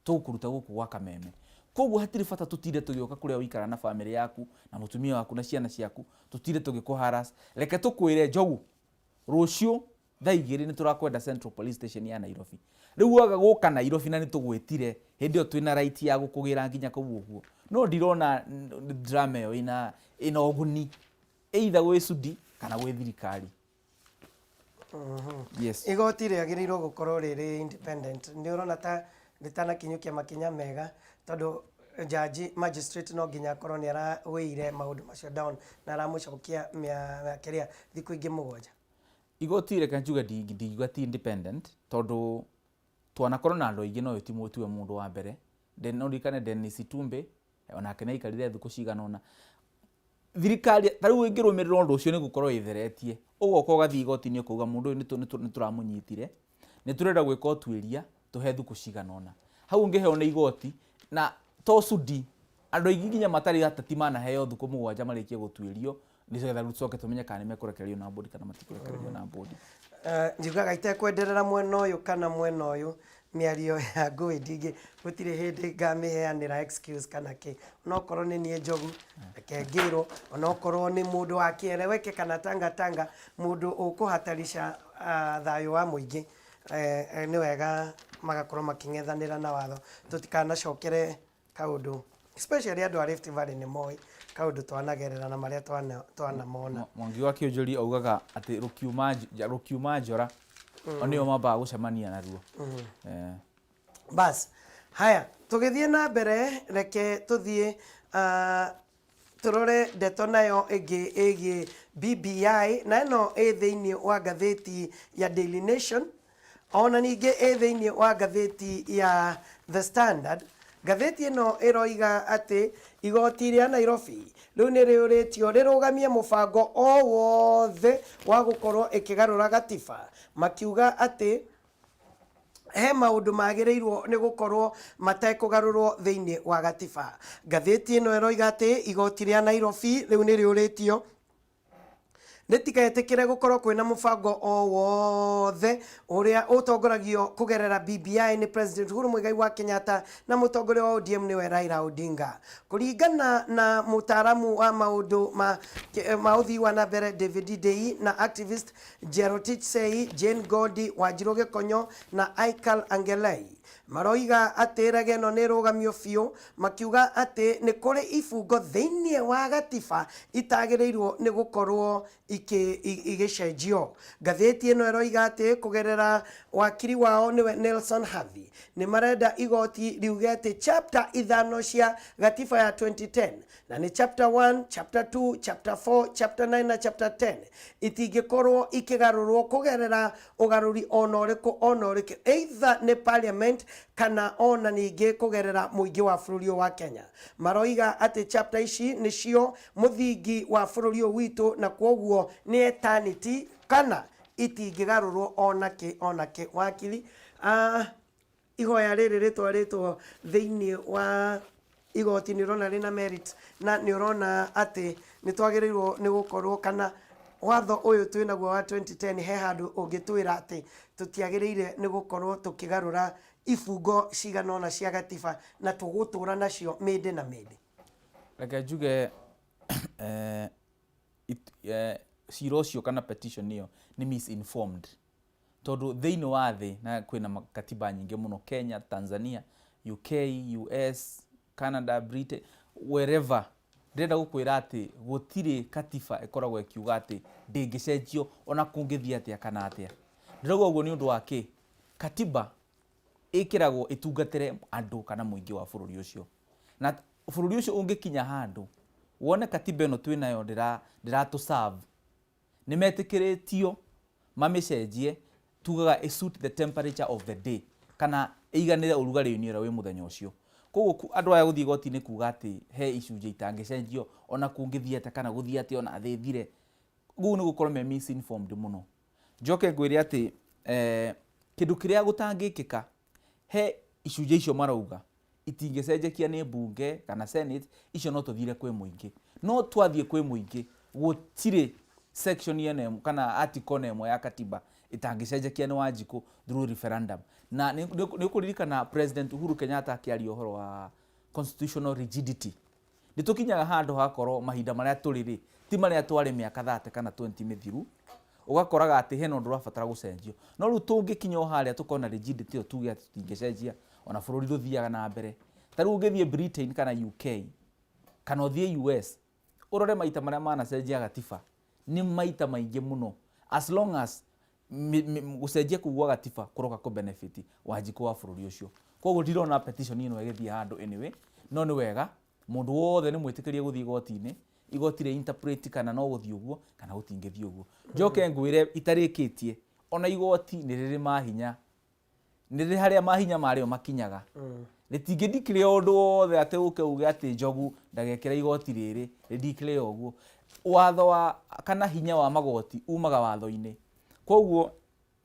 S2: tũgũkũruta gũkũ gwa Kameme. Koguo hatirĩ bata tũtinde tũgĩũka kũrĩa ũikara na bamĩrĩ yaku na mũtumia waku na ciana ciaku, tũtinde tũgĩkũ harass. Reke tũkwĩre, "Njogu, rũciũ thaa 2 nĩ tũrakwenda Central Police Station ya Nairobi." Rĩu waga gũka Nairobi na nĩ tũgwĩtire, hĩndĩ ĩyo twĩna right ya gũkũgĩra nginya kũu ũguo. No ndirona drama ĩyo ĩna ũguni, either gwĩ Sudi kana gwĩ thirikari. Yes.
S1: Igoti rĩagĩrĩirwo gũkorwo rĩrĩ independent. Nĩ ũrona ta rĩtanakinyũkia makinya mega, tondũ jaji magistrate no nginya akorwo nĩ arawĩire maũndũ macio down na aramũcokia kĩrĩa thikũ ingĩ 7.
S2: Igoti, reke njuge, ndingiuga ti independent, tondũ twanakorwo na andũ aingĩ, no ũyũ ti tiwe mũndũ wa mbere. No ririkane Dennis Itumbi, onake nĩ aikarire thikũ cigana ũna. Thirikari ta rĩu ĩngĩrũmĩrĩra ũndũ ũcio nĩ gũkorwo ĩtheretie, ũgoka ũgathiĩ igoti-inĩ ũkauga mũndũ ũyũ nĩ tũramũnyitire, nĩ tũrenda gwĩka ũtuĩria, tũhe thukũ cigana ũna. Hau ũngĩheo nĩ igoti na to Sudi, andũ aingĩ nginya matarĩ ateti manaheo thukũ 7 marĩkie gũtuĩrio, nĩgetha rĩu tũcoke tũmenye kana nĩ mekũrekererio na bũndi kana matikũrekererio na bũndi.
S1: Njugaga itekwenderera mwena ũyũ kana mwena ũyũ, mĩario ya ngũĩ ndingĩ, gũtirĩ hĩndĩ ngamĩheanĩra excuse kana kĩ. Onokorwo nĩ niĩ Njogu, reke ngĩrwo, onokorwo nĩ mũndũ wa kĩeleweke kana tangatanga, mũndũ ũkũhatarisha thayũ wa mũingĩ, nĩ wega magakorwo makĩng'ethanĩra na watho. Tũtikanacokere kaũndũ, especially andũ a Rift Valley nĩ moĩ kaũndũ twanagerera na marĩa twanamona.
S2: Mwangi wa Kĩũnjũri augaga atĩ rũkiuma njora, o nĩo mambaga gũcemania naruo.
S1: Bas, haya, tũgĩthiĩ na mbere, reke tũthiĩ tũrore ndeto nayo ĩngĩ ĩgiĩ BBI, na ĩno ĩ thĩinĩ wa ngathĩti ya Daily Nation, ona ningĩ ĩ thĩinĩ wa ngathĩti ya The Standard. Ngathĩti ĩno ĩroiga atĩ igoti rĩa Nairobi rĩu nĩ rĩũrĩtio rĩrũgamie mũbango o wothe wa gũkorwo ĩkĩgarũra gatiba, makiuga atĩ he maũndũ magĩrĩirwo nĩ gũkorwo matekũgarũrwo thĩinĩ wa gatiba. Ngathĩti ĩno ĩroiga atĩ igoti rĩa Nairobi rĩu nĩ rĩũrĩtio rĩtigetĩkĩre gũkorwo kwĩna mũbango o wothe ũrĩa ũtongoragio kũgerera BBI nĩ President Uhuru Muigai wa Kenyatta na mũtongoria wa ODM nĩwe Raila Odinga. Kũringana na mũtaaramu wa maũndũ ma ũthii wa na mbere David Ndii na activist Jerotich Sei, Jane Godi, Wanjirũ Gĩkonyo na Aikal Angelei, maroiga atĩ rege ĩno nĩ ĩrũgamio biũ, makiuga atĩ nĩ kũrĩ ibungo thĩinĩ wa gatiba itagĩrĩirwo nĩ gũkorwo igĩcenjio. Ngathĩti ĩno ĩroiga atĩ kũgerera wakiri wao nĩwe Nelson Havi, nĩ marenda igoti riuge atĩ chapter 5 cia gatiba ya 2010, na nĩ chapter 1, chapter 2, chapter 4, chapter 9 na chapter 10 itingĩkorwo ikĩgarũrwo kũgerera ũgarũri ona ũrĩkũ ona ũrĩkũ, either nĩ parliament kana ona ningĩ kũgerera mũingĩ wa bũrũri ũyũ wa Kenya. Maroiga atĩ chapter ici nĩcio mũthingi wa bũrũri ũyũ witũ, na kwoguo nĩ eternity kana itingĩgarũrwo ona kĩ ona kĩ. Wakiri, ihoya rĩrĩ rĩtwarĩtwo thĩinĩ wa igoti nĩ ũrona rĩna merit, na nĩ ũrona atĩ nĩ twagĩrĩirwo nĩ gũkorwo kana watho ũyũ twĩnaguo wa 2010 he handũ ũngĩtwĩra atĩ tũtiagĩrĩire nĩ gũkorwo tũkĩgarũra ibungo cigana ũna cia gatiba na tũgũtũra nacio mĩndĩ na mĩndĩ.
S2: Reke njuge, cira ũcio kana petition ĩyo nĩ misinformed, tondũ thĩinĩ wa thĩ na kwĩna katiba nyingĩ mũno, Kenya, Tanzania, UK, US, Canada, Britain, wherever. Ndĩrenda gũkwĩra atĩ gũtirĩ katiba ĩkoragwo ĩkiuga atĩ ndĩngĩcenjio ona kũngĩthiĩ atĩa kana atĩa. Ndĩrauga ũguo nĩ ũndũ wa kĩ? Katiba ĩkĩragwo ĩtungatĩre andũ kana mũingĩ wa bũrũri ũcio, na bũrũri ũcio ũngĩkinya handũ wone katiba ĩno twĩnayo ndĩratũ serve, nĩ metĩkĩrĩtio mamĩcenjie, tugaga ĩ suit the temperature of the day kana ĩiganĩre ũrugarĩ-inĩ ũrĩa wĩ mũthenya ũcio. Koguo andũ aya gũthiĩ igoti-inĩ kuga atĩ he icunjĩ itangĩcenjio ona kũngĩthiĩ atĩa kana gũthiĩ atĩa ona thĩ ĩthire, ũguo nĩ gũkorwo me misinformed mũno. Njoke ngwĩre atĩ kĩndũ kĩrĩa gũtangĩkĩka, he icunjĩ icio marauga itingĩcenjekia nĩ mbunge kana senate, icio no tũthire kwĩ mũingĩ. No twathiĩ kwĩ mũingĩ, gũtirĩ section ĩno ĩmwe kana article ĩno ĩmwe ya katiba ĩtangĩcenjekia nĩ Wanjikũ through referendum. Na nĩ ũkũririkana President Uhuru Kenyatta akĩaria ũhoro wa constitutional rigidity. Nĩ tũkinyaga handũ hakorwo mahinda marĩa tũrĩ rĩ, ti marĩa twarĩ mĩaka 30 kana 20 mĩthiru, ũgakoraga atĩ hena ũndũ ũrabatara gũcenjio. No rĩu tũngĩkinya o harĩa tũkona rigidity ĩyo tuge atĩ tũtingĩcenjia, ona bũrũri ndũthiaga na mbere. Ta rĩu ũngĩthiĩ Britain kana UK kana ũthiĩ US, ũrore maita marĩa manacenjia gatiba nĩ maita maingĩ mũno, as long as gũcenjia kũu gwa gatiba kũroka kũ benefit Wanjikũ wa bũrũri ũcio. Koguo ndirona petition ĩno ĩgĩthiĩ handũ anyway, no nĩ wega mũndũ wothe nĩ mwĩtĩkĩrie gũthiĩ igoti-inĩ, igoti rĩ interpret kana no gũthiĩ ũguo kana gũtingĩthiĩ ũguo. Njoke ngwĩre itarĩkĩtie, ona igoti nĩ rĩrĩ mahinya, nĩ rĩrĩ harĩa mahinya marĩo makinyaga. Rĩtingĩ declare ũndũ wothe atĩ ũke uge atĩ Njogu ndagekĩra igoti rĩrĩ rĩ declare ũguo. Watho wa kana hinya wa magoti umaga watho-inĩ. Koguo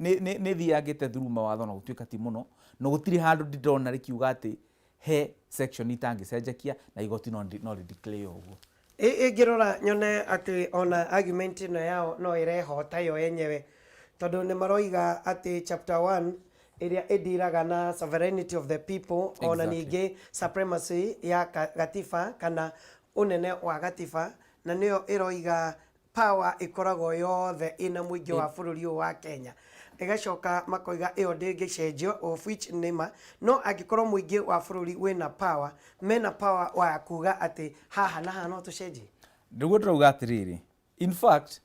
S2: nĩ thiangĩte through mawatho na gũtuĩka ti mũno, no gũtirĩ handũ ndĩrona rĩkiuga atĩ he section itangĩcenjekia na igoti no rĩ declare ũguo.
S1: Ingĩrora nyone atĩ ona argument ĩno yao no ĩrehota yo yenyewe, tondũ nĩ maroiga atĩ chapter 1 ĩrĩa ĩndiraga na sovereignty of the people, ona ningĩ supremacy ya gatiba kana ũnene wa gatiba, na nĩyo ĩroiga power ĩkoragwo yothe ĩna mũingĩ wa bũrũri ũyũ wa Kenya. Ĩgacoka makoiga ĩyo ndĩngĩcenjio, of which nĩ ma, no angĩkorwo mũingĩ wa bũrũri wĩna power, mena power wa kuga atĩ haha na haha no tũcenjie.
S2: Nĩguo ndĩrauga atĩrĩrĩ, in fact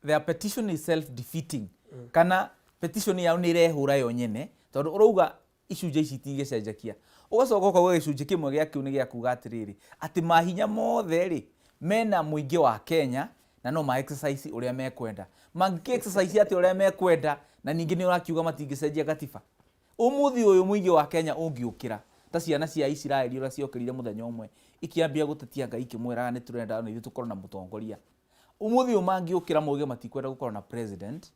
S2: their petition is self defeating, kana petition yao nĩ ĩrehũra yo nyene, tondũ ũrauga icunjĩ ici itingĩcenjekia, ũgacoka ũkauga gĩcunjĩ kĩmwe gĩa kĩu nĩ gĩa kuga atĩrĩrĩ, atĩ mahinya mothe rĩ mena mũingĩ wa Kenya na no ma exercise ũrĩa mekwenda. Mangĩkĩ exercise atĩ ũrĩa mekwenda, na ningĩ nĩ ũrakiuga matingĩcenjia gatiba. Ũmũthĩ ũyũ mũingĩ wa Kenya ũngĩũkĩra ta ciana cia Isiraeli ũrĩa ciokĩrire mũthenya ũmwe ikĩambia gũtetia Ngai ikĩmwĩraga nĩ tũrenda na ithuĩ tũkorwo na mũtongoria. Ũmũthĩ ũyũ mangĩũkĩra mauge matikwenda gũkorwo na president,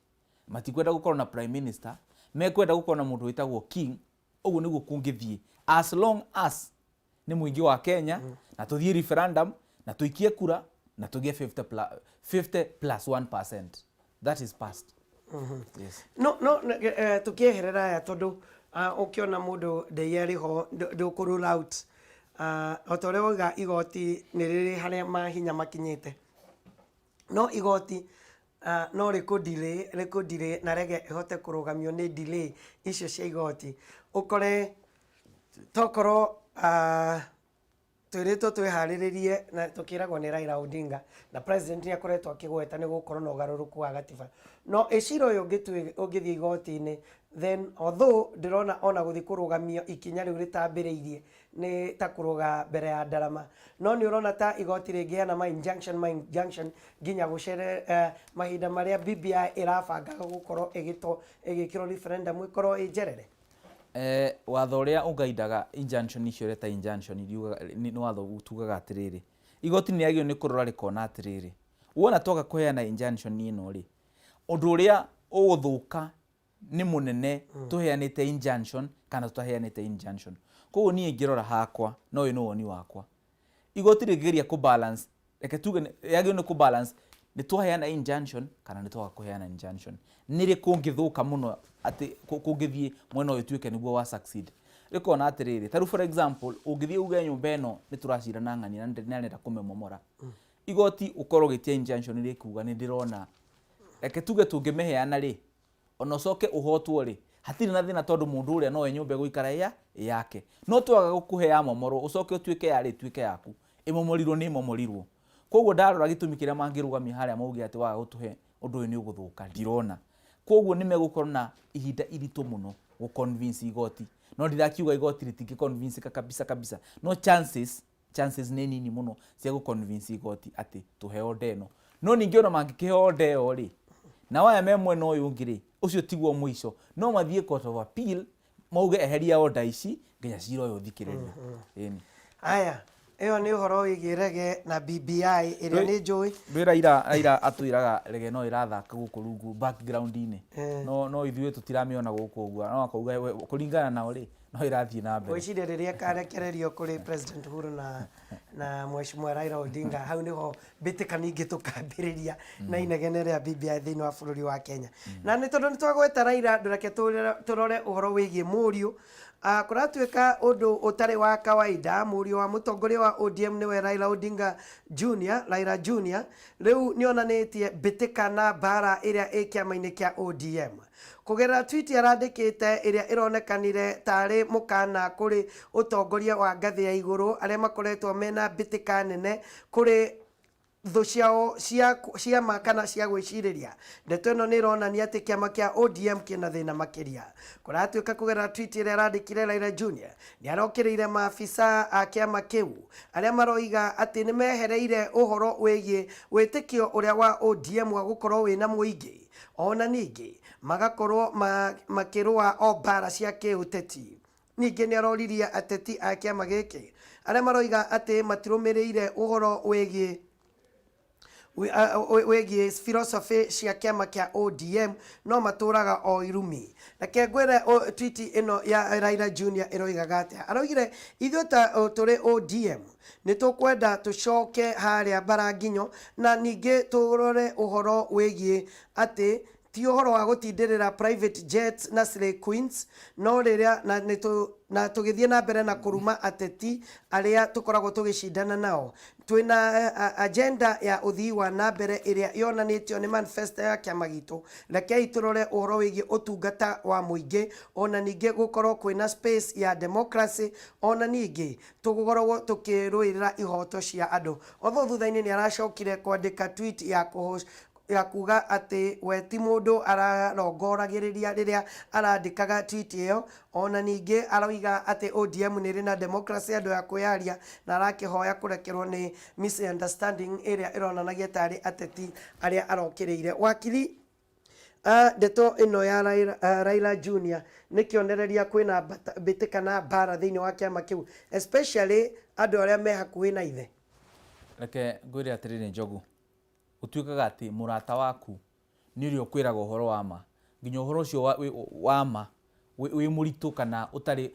S2: matikwenda gũkorwo na prime minister, mekwenda gũkorwo na mũndũ wĩtagwo king, ũguo nĩguo kũngĩthiĩ as long as nĩ mũingĩ wa Kenya, na tũthiĩ referendum na tũikie kura na tũgĩe 50 plus 1%. That is past. Yes.
S1: No tũkĩeherera aya, tondũ ũkĩona mũndũ ndĩi arĩ ho ndũkũ rule out, o ta ũrĩa wauga igoti nĩ rĩrĩ harĩa mahinya makinyĩte, no igoti no rĩkũ delay, rĩkũ delay na rege ĩhote kũrũgamio nĩ delay icio cia igoti. Ũkore tokorwo twĩrĩtwo twĩharĩrĩrie na tũkĩragwo nĩ Raila Odinga na president nĩ akoretwo akĩgweta nĩ gũkorwo na ũgarũrũku wa gatiba, no ĩcira ũyũ ũngĩthiĩ igoti-inĩ, then although ndĩrona ona gũthiĩ kũrũgamio ikinya rĩu rĩtambĩrĩirie nĩ ta kũrũga mbere ya ndarama, no nĩ ũrona ta igoti rĩngĩheana ma injunction nginya gũcere mahinda marĩa BBI ĩrabangaga gũkorwo ĩgĩkĩrwo referendum ĩkorwo ĩ njerere.
S2: Watho ũrĩa ũgaindaga injunction icio ũreta injunction iriugaga nĩ watho tugaga atĩrĩrĩ, igoti nĩ rĩagĩrĩirwo nĩ kũrora rĩkona atĩrĩrĩ, wona twaga kũheana injunction ĩno rĩ, ũndũ ũrĩa ũgũthũka nĩ mũnene tũheanĩte injunction kana tũtaheanĩte injunction. Koguo niĩ ngĩrora hakwa, no ũyũ nĩ woni wakwa, igoti rĩngĩgeria kũ balance, reke tuge rĩagĩrĩirwo nĩ kũ balance nĩ twaheana injunction kana nĩ twaga kũheana injunction, nĩ rĩ kũngĩthũka mũno atĩ kũngĩthiĩ mwena ũyũ tuĩke nĩguo wa succeed. Rĩkona atĩrĩrĩ, ta rĩu for example, ũngĩthiĩ uge nyũmba ĩno nĩ tũracira na ng'ania na nĩarenda kũmĩmomora, igoti ũkorwo ũgĩtia injunction rĩkuga nĩ ndĩrona, reke tuge tũngĩmĩheana rĩ, ona ũcoke ũhotwo rĩ, hatirĩ na thĩna, tondũ mũndũ ũrĩa nowe nyũmba ĩgũikara ya yake, no twaga gũkũhe ya momorwo ũcoke ũtuĩke yarĩ ĩtuĩke yaku, ĩmomorirwo nĩ ĩmomorirwo. Koguo ndarora gĩtũmi kĩrĩa mangĩrũgamia harĩa mauge atĩ waga gũtũhe ũndũ ũyũ nĩ ũgũthũka, ndirona. Koguo nĩ megũkorwo na ihinda iritũ mũno gũ convince igoti, no ndirakiuga igoti rĩtingĩ convince kabisa kabisa, no chances nĩ nini mũno cia gũ convince igoti atĩ tũhe order ĩno. No ningĩ ona mangĩkĩhe order ĩyo rĩ, nao aya me mwena ũyũ ũngĩ rĩ, ũcio tiguo mũico, no mathiĩ court of appeal mauge eheria order ici nginya cira ũyũ ũthikĩrĩrio. Ĩni.
S1: Aya, ĩyo nĩ ũhoro wĩgiĩ rege na BBI ĩrĩa nĩ njũĩ.
S2: Ndwĩ Raila atwĩraga rege no ĩrathaka gũkũ rungu background-inĩ, no ithuĩ tũtiramĩona gũkũ ũguo, no akauga kũringana nao rĩ, no ĩrathiĩ na mbere.
S1: Ngwĩciria rĩrĩa ĩkarekererio kũrĩ President Uhuru na Mheshimiwa Raila Odinga, hau nĩho mbĩtĩka ningĩ tũkambĩrĩria na inegene rĩa BBI thĩinĩ wa bũrũri wa Kenya. Na nĩ tondũ nĩ twagweta Raila, ndũreke tũrore ũhoro wĩgiĩ mũriũ. Kũratuĩka ũndũ ũtarĩ wa kawaida, mũriũ wa mũtongoria wa ODM nĩwe Raila Odinga Junior, Raila Junior rĩu nĩonanĩtie mbĩtĩka na mbara ĩrĩa ĩ kĩama-inĩ kĩa ODM kũgerera tweet arandĩkĩte ĩrĩa ĩronekanire tarĩ mũkana kũrĩ ũtongoria wa ngathĩ ya igũrũ arĩa makoretwo mena mbĩtĩka nene kũrĩ thũ ciao cia ciama kana cia gwĩcirĩria. Ndeto ĩno nĩ ĩronania atĩ kĩama kĩa ODM kĩna thĩna makĩria. Kũratuĩka kũgerera tweet ĩrĩa arandĩkire, Raila Junior nĩ arokĩrĩire maabisa a kĩama kĩu arĩa maroiga atĩ nĩ mehereire ũhoro wĩgiĩ wĩtĩkio ũrĩa wa ODM wa gũkorwo wĩna mũingĩ, ona ningĩ magakorwo makĩrũa o mbara cia kĩũteti. Ningĩ nĩ aroririe ateti a kĩama gĩkĩ arĩa maroiga atĩ matirũmĩrĩire ũhoro wĩgiĩ wĩgiĩ philosophy cia kĩama kĩa ODM no matũraga o irumi. Reke ngwĩre tweet ĩno ya Raila Junior ĩroigaga atĩa. Aroigire ithuĩ ta tũrĩ ODM nĩ tũkwenda tũcoke harĩa Mbaranginyo na ningĩ tũrore ũhoro wĩgiĩ atĩ ti ũhoro wa gũtindĩrĩra private jets na slay queens no rĩrĩa na nĩ na tũgĩthiĩ na mbere na kũruma ateti arĩa tũkoragwo tũgĩcindana nao. Twĩna agenda ya ũthii wa na mbere ĩrĩa yonanĩtio nĩ manifesto ya kĩama gitũ. Rekei tũrore ũhoro wĩgiĩ ũtungata wa mũingĩ, ona ningĩ gũkorwo kwĩna space ya democracy, ona ningĩ tũgũkoragwo tũkĩrũĩrĩra ihoto cia andũ. Although thutha-inĩ nĩ aracokire kwandĩka tweet ya kũhũ ya kuga atĩ we ti mũndũ ararongoragĩrĩria rĩrĩa arandĩkaga tweet ĩyo. Ona ningĩ aroiga atĩ ODM nĩ ĩrĩ na democracy andũ ya kwĩyaria na arakĩhoya kũrekerwo nĩ misunderstanding ĩrĩa ĩronanagia tarĩ ateti arĩa arokĩrĩire. Wakiri, ndeto ĩno ya Raila Junior nĩ kĩonereria kwĩna mbĩtĩka na mbara thĩinĩ wa kĩama kĩu, especially andũ arĩa me hakuhĩ na ithe.
S2: Reke ngwĩre atĩrĩrĩ, Njogu, gũtuĩkaga atĩ mũrata waku nĩ ũrĩa ũkwĩraga ũhoro wa ma, nginya ũhoro ũcio wa ma wĩ mũritũ kana ũtarĩ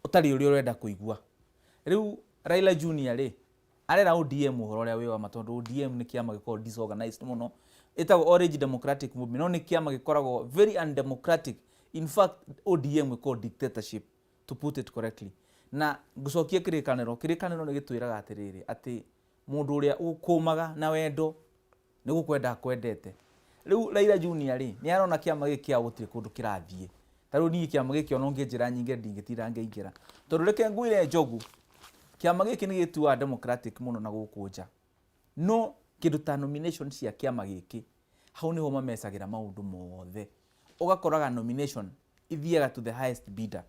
S2: ũtarĩ ũrĩa ũrenda kũigua. Rĩu Raila Junior rĩ, arera ODM ũhoro ũrĩa wĩ wa ma, tondũ ODM nĩ kĩama gĩkoragwo disorganized mũno. Ĩtagwo Orange Democratic Movement, no nĩ kĩama gĩkoragwo very undemocratic. In fact, ODM ĩkoragwo dictatorship, to put it correctly. Na ngũcokie kĩrĩkanĩro, kĩrĩkanĩro nĩ gĩtwĩraga atĩrĩrĩ, atĩ mũndũ ũrĩa ũkũmaga na wendo nĩ gũkwenda akwendete. Rĩu Raila Junior rĩ, nĩ arona kĩama gĩkĩ kĩao gũtirĩ kũndũ kĩrathiĩ. Ta rĩu niĩ kĩama gĩkĩ ona ũngĩnjĩra nyingĩre, ndingĩtinda ngĩingĩra, tondũ reke ngwĩre, Njogu, kĩama gĩkĩ nĩ gĩtuaga democratic mũno na gũkũ nja, no kĩndũ ta nomination cia kĩama gĩkĩ, hau nĩho mamecagĩra maũndũ mothe. Ũgakoraga nomination ithiaga to the highest bidder,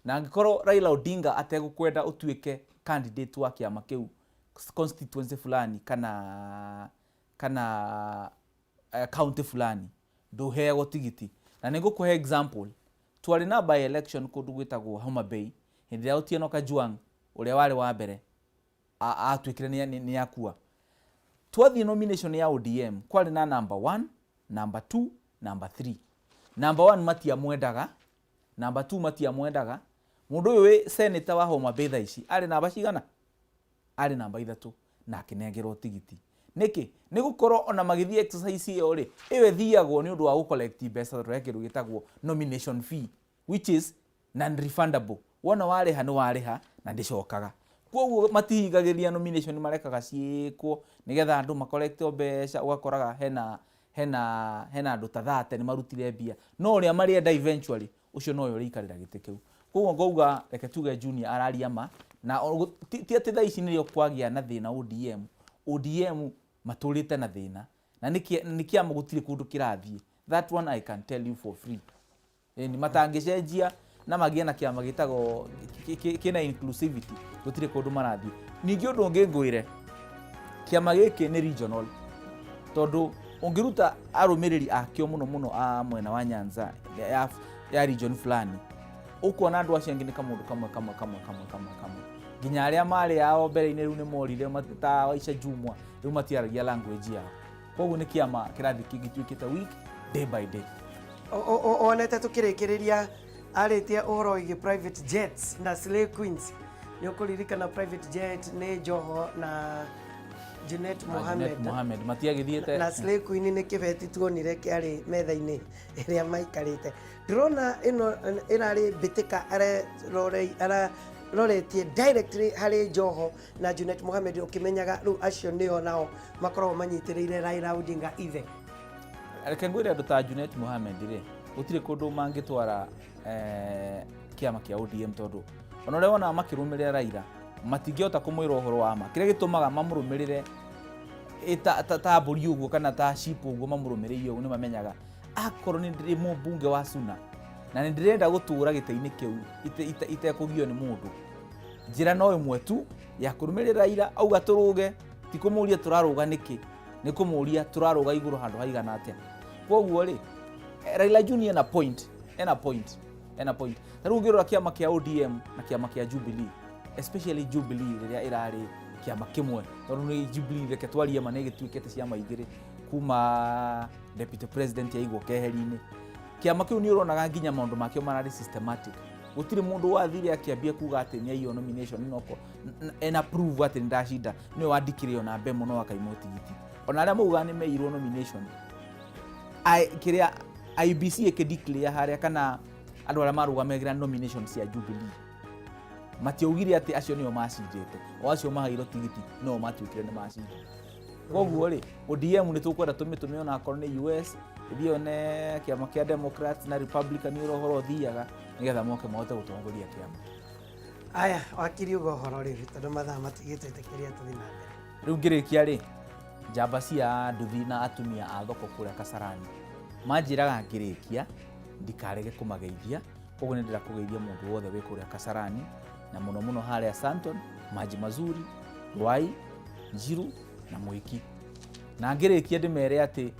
S2: na angĩkorwo Raila Odinga ategũkwenda ũtuĩke candidate wa kĩama kĩu constituency fulani kana county fulani, ndũheagwo tigiti. Na nĩ ngũkũhe example. Twarĩ na by election kũndũ gwĩtagwo Homa Bay hĩndĩ ĩrĩa Otieno Kajwang' ũrĩa warĩ wa mbere atuĩkire nĩ akua. Twathiĩ nomination ya ODM, kwarĩ na number 1, number 2, number 3. Number 1 matiamwendaga, number 2 matiamwendaga. Mũndũ ũyũ wĩ senator wa Homa Bay thaa ici arĩ namba cigana? Arĩ namba 3, na akĩnengerwo tigiti. Nĩkĩ? Nĩ gũkorwo ona magĩthiĩ exercise ĩyo rĩ, ĩyo ĩthiagwo nĩ ũndũ wa gũcollect mbeca, tondũ he kĩndũ gĩtagwo nomination fee, which is non refundable. Wona warĩha nĩ warĩha na ndĩcokaga. Koguo matihingagĩria nomination, marekaga ciĩkwo nĩgetha andũ macollecte o mbeca. Ũgakoraga hena andũ ta 30 nĩ marutire mbia, no ũrĩa marĩenda eventually, ũcio nowe ũrĩikarĩra gĩtĩ kĩu. Koguo ngauga reke tuge Junior araria ma na ti atĩ thaa ici nĩrĩo kwagĩa na thĩna ODM. ODM matũrĩte na thĩna na nĩ kĩama gũtirĩ kũndũ kĩrathiĩ. That one I can tell you for free. Ĩni matangĩcenjia na magĩe na kĩama gĩtagwo kĩna inclusivity, gũtirĩ kũndũ marathiĩ. Ningĩ ũndũ ũngĩ ngwĩre, kĩama gĩkĩ nĩ regional, tondũ ũngĩruta arũmĩrĩri akĩo mũno mũno a mwena wa Nyanza ya region fulani, ũkuona andũ acio angĩ nĩ kamũndũ kamwe kamwe kamwe kamwe kamwe kamwe, nginya arĩa marĩ ao mbere-inĩ rĩu nĩ morire ta Waisha Jumwa, rĩu matiaragia language yao. Koguo nĩ kĩama kĩrathiĩ gĩtuĩkĩte weak day by day.
S1: Onete tũkĩrĩkĩrĩria, arĩtie ũhoro wĩgiĩ private jets na slay queens. Nĩ ũkũririkana private jet nĩ Joho na Junet Mohamed.
S2: Junet Mohamed matiagĩthiĩte.
S1: Na slay queen nĩ kĩbeti tuonire kĩarĩ metha-inĩ ĩrĩa maikarĩte. Ndĩrona ĩno ĩrarĩ mbĩtĩka aroretie directly harĩ Joho na Junet Mohamed, ũkĩmenyaga rĩu acio nĩo nao makoragwo manyitĩrĩire Raila Odinga ithe.
S2: Reke ngwĩre, andũ ta Junet Mohamed rĩ, gũtirĩ kũndũ mangĩtwara kĩama kĩa ODM, tondũ ona ũrĩa wonaga makĩrũmĩrĩra Raila, matingĩhota kũmwĩra ũhoro wa ma. Kĩrĩa gĩtũmaga mamũrũmĩrĩre ta mbũri ũguo kana ta sheep ũguo mamũrũmĩrĩire ũguo, nĩ mamenyaga akorwo nĩ ndĩ mũmbunge wa Suna na nĩ ndĩrenda gũtũra gĩtĩ-inĩ kĩu itekũgio nĩ mũndũ, njĩra no ĩmwe tu ya kũrũmĩrĩra Raila. Auga tũrũge, ti kũmũria tũrarũga nĩkĩ, nĩ kũmũria tũrarũga igũrũ handũ haigana atĩa. Koguo rĩ, Raila Junior ena point, ena point. Ena point. Ta rĩu ũngĩrora kĩama kĩa ODM na kĩama kĩa Jubilee, especially Jubilee rĩrĩa ĩrarĩ kĩama kĩmwe, tondũ nĩ Jubilee, reke twarie ma, nĩ ĩgĩtuĩkĩte ciama igĩrĩ kuma deputy president yaigwo keheri-inĩ. Kĩama kĩu nĩ ũronaga nginya maũndũ makĩo mararĩ systematic. Gũtirĩ mũndũ wathire akĩambia kuga atĩ nĩ aiywo nomination noko ena prove atĩ nĩ ndacinda, nĩwe wandikire ona mbe mũno akaimwo tigiti. Ona arĩa maugaga nĩ meirwo nomination, kĩrĩa IEBC ĩkĩdeclare harĩa, kana andũ arĩa marũgamagĩra nomination cia Jubilee matiaugire atĩ acio nĩo macindĩte, o acio maheirwo tigiti no matuĩkire nĩ macinda. Koguo rĩ, ODM nĩ tũkwenda tũmĩtũme onakorwo nĩ US ĩthiĩ yone kĩama kĩa Democrats na Republican ũrĩa ũhoro ũthiaga, nĩgetha moke mahote gũtongoria kĩama.
S1: Aya, wakiri, uga ũhoro rĩu tondũ mathaa matigĩtwĩtĩkĩria tũthiĩ na mbere.
S2: Rĩu ngĩrĩkia rĩ, njamba cia nduthi na atumia a thoko kũrĩa Kasarani manjĩraga ngĩrĩkia ndikarege kũmageithia. Koguo nĩ ndĩrenda kũgeithia mũndũ wothe wĩ kũrĩa Kasarani, na mũno mũno harĩa Santon, Maji Mazuri, Rwai, Njiru na Mwiki. Na ngĩrĩkia ndĩmere atĩ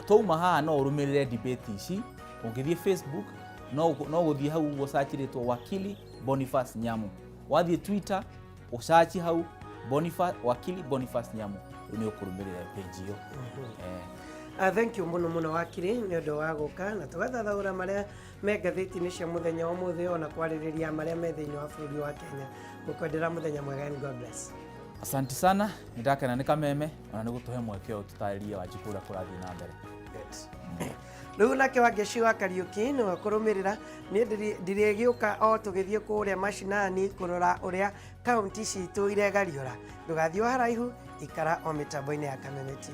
S2: twauma haha no ũrũmĩrĩre debate ici. Ũngĩthiĩ Facebook, no gũthiĩ hau ũguo searchĩrĩtwo Wakili Boniface Nyamu. Wathiĩ Twitter, ũsearch hau Boniface, Wakili Boniface Nyamu, rĩu nĩ ũkũrũmĩrĩra page ĩyo.
S1: Thank you mũno mũno, wakiri, nĩ ũndũ wa gũka na tũgathathaũra marĩa me ngathĩti-inĩ cia mũthenya wa ũmũthĩ, ona kwarĩrĩria marĩa me thĩinĩ wa bũrũri wa Kenya. Ngũkwendera mũthenya mwega and God bless.
S2: Asante sana, nĩ ndakena nĩ kameme ona nĩ gũtũhe mweke ũyũ tũtarĩrie Wanjikũ ũrĩa kũrathiĩ na mbere.
S1: Rĩu nake Wangeci wa Kariũki nĩwe kũrũmĩrĩra. Niĩ ndirĩgĩũka o tũgĩthiĩ kũrĩa macinani kũrora ũrĩa kaunti citũ iregariũra. Ndũgathiĩ o haraihu, ikara o mĩtambo-inĩ ya Kameme TV.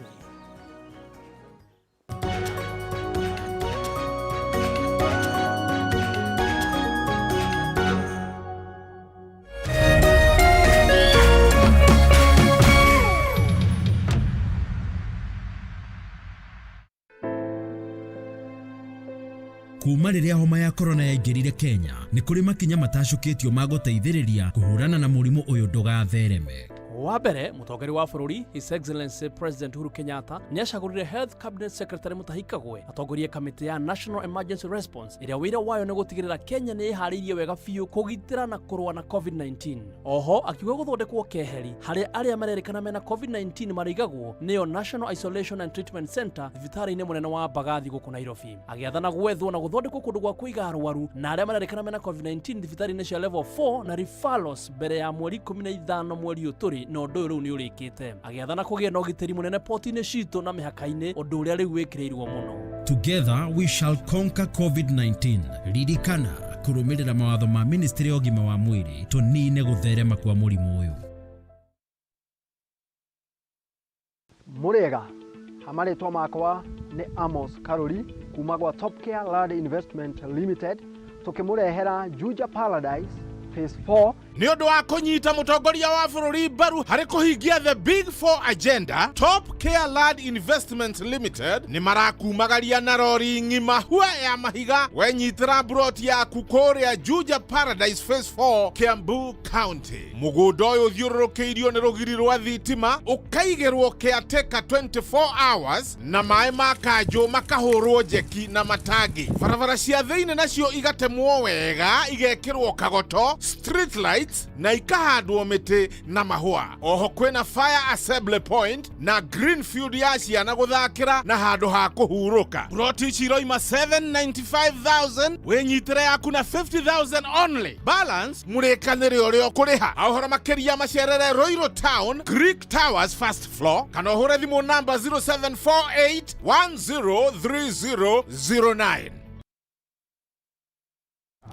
S3: Kuma rĩrĩa homa ya korona yaingĩrire Kenya, nĩ kũrĩ makinya matacũkĩtio ma gũteithĩrĩria kũhũrana na mũrimũ ũyũ ndũgathereme.
S4: Wa mbere, mũtongoria wa bũrũri, His Excellency President Uhuru Kenyatta, nĩ acagũrire Health Cabinet Secretary Mutahi Kagwe atongorie kamĩtĩ ya National Emergency Response, ĩrĩa wĩra wayo nĩ gũtigĩrĩra Kenya nĩ ĩharĩirie wega biũ kũgitĩra na kũrũa na COVID-19. Oho akiuga gũthondekwo keheri harĩa arĩa marerĩkana mena COVID-19 marĩigagwo, nĩyo National Isolation and Treatment Center thibitarĩ-inĩ mũnene wa Mbagathi gũkũ Nairobi. Agĩathana gwethwo na gũthondekwo kũndũ gwa kũiga arwaru na arĩa marerĩkana mena COVID-19 thibitarĩ-inĩ cia level 4 na referrals mbere ya mweri 15 mweri ũyũ tũrĩ, na ũndũ ũyũ rĩu nĩ ũrĩkĩte. Agĩathana kũgĩe na ũgitĩri mũnene poti-inĩ citũ na mĩhaka-inĩ, ũndũ ũrĩa rĩu wĩkĩrĩirwo mũno.
S3: Together we shall conquer COVID-19. Ririkana kũrũmĩrĩra mawatho ma ministry ya ũgima wa mwĩrĩ tũnine gũtherema kwa mũrimũ ũyũ.
S5: Mũrĩega, hamarĩtwa makwa nĩ Amos Karori kuma gwa Top Care Land Investment Limited, tũkĩmũrehera Juja Paradise Phase 4.
S6: Nĩ ũndũ wa kũnyita mũtongoria wa bũrũri mbaru harĩ kũhingia the Big Four agenda, Top Care Land Investment Limited nĩ marakumagaria na rori ng'ima hua ya mahiga wenyitĩra mburoti yaku kũrĩa Juja Paradise Phase 4, Kiambu County. Mũgũnda ũyũ ũthiũrũrũkĩirio nĩ rũgiri rwa thitima, ũkaigĩrwo caretaker 24 hours, na maĩ ma kanjũ makahũrwo njeki na matangi. Barabara cia thĩinĩ nacio igatemwo wega, igekĩrwo kagoto, street lights, na ikahandwo mĩtĩ na mahũa. Oho kwĩna fire assembly point na greenfield ya ciana gũthakĩra na handũ ha kũhurũka. Ploti ici iroima 795,000, wĩnyitĩre yaku na 50,000 only, balance mũrĩkanĩre ũrĩa ũkũrĩha. Ũhoro makĩria macerere Ruiru Town, Greek Towers, first floor, kana ũhũre thimũ namba 0748 103009.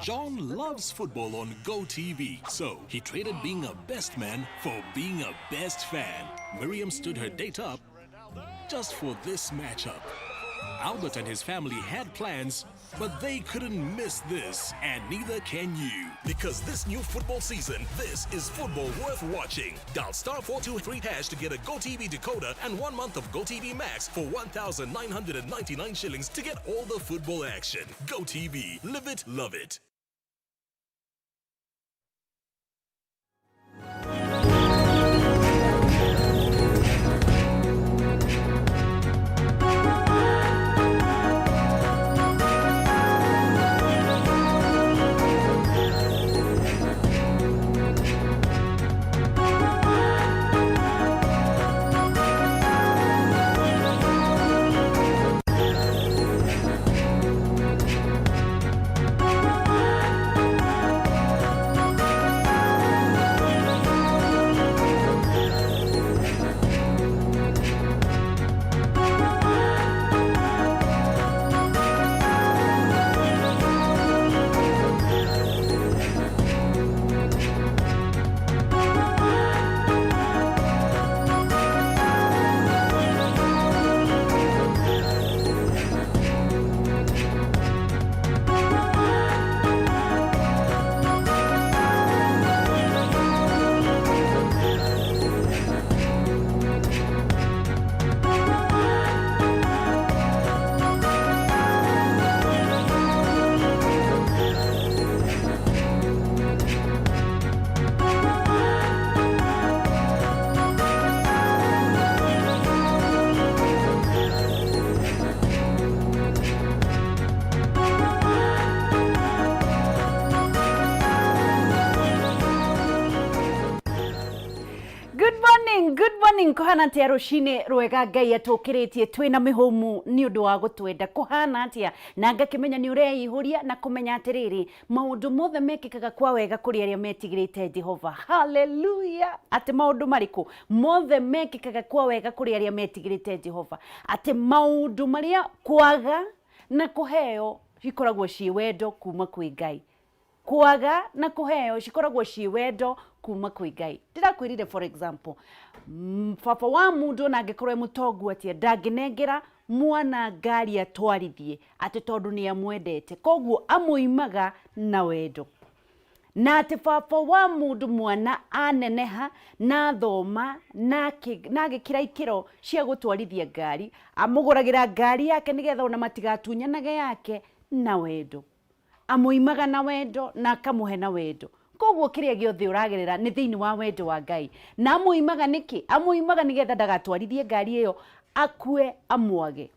S7: John loves football on GoTV, so he traded being a best man for being a best fan. Miriam stood her date up just for this matchup. Albert and his family had plans, but they couldn't miss this, and neither can you. Because this new football season, this is football worth watching. Dial *423# to get a GoTV decoder and 1 month of GoTV Max for 1,999 shillings to get all the football action. GoTV, live it, love it.
S8: Morning. Kuhana atia rucini rwega? Ngai atukiritie twina mihumu ni undu wa gutwenda. Kuhana atia? Na ngakimenya ni ureihuria na kumenya atiriri, maundu mothe mekikaga kwa wega kuri aria metigirite Jehova. Haleluya! Ati maundu mariku mothe mekikaga kwa wega kuri aria metigirite Jehova? Ati maundu maria kwaga na kuheo cikoragwo ci wendo kuma kwi Ngai. Kwaga na kuheo cikoragwo ci wendo kuma kwi Ngai. Ndirakwirire, for example, baba wa mundu ona angikorwo e mutongu atia, ndangĩnengera mwana ngari atwarithie atĩ tondũ nĩ amwendete. Koguo amũimaga na wendo. Na atĩ baba wa mũndũ, mwana aneneha na thoma na agĩkĩra ikĩro cia gũtwarithia ngari, amũgũragĩra ngari yake nĩgetha ona matigatunyanage yake na wendo. Amũimaga na wendo na akamũhe na wendo. Koguo kĩrĩa gĩothe ũragerera nĩ thĩinĩ wa wendo wa Ngai. Na amũimaga nĩkĩ? Amũimaga nĩgetha ndagatwarithie ngari ĩyo akue amwage,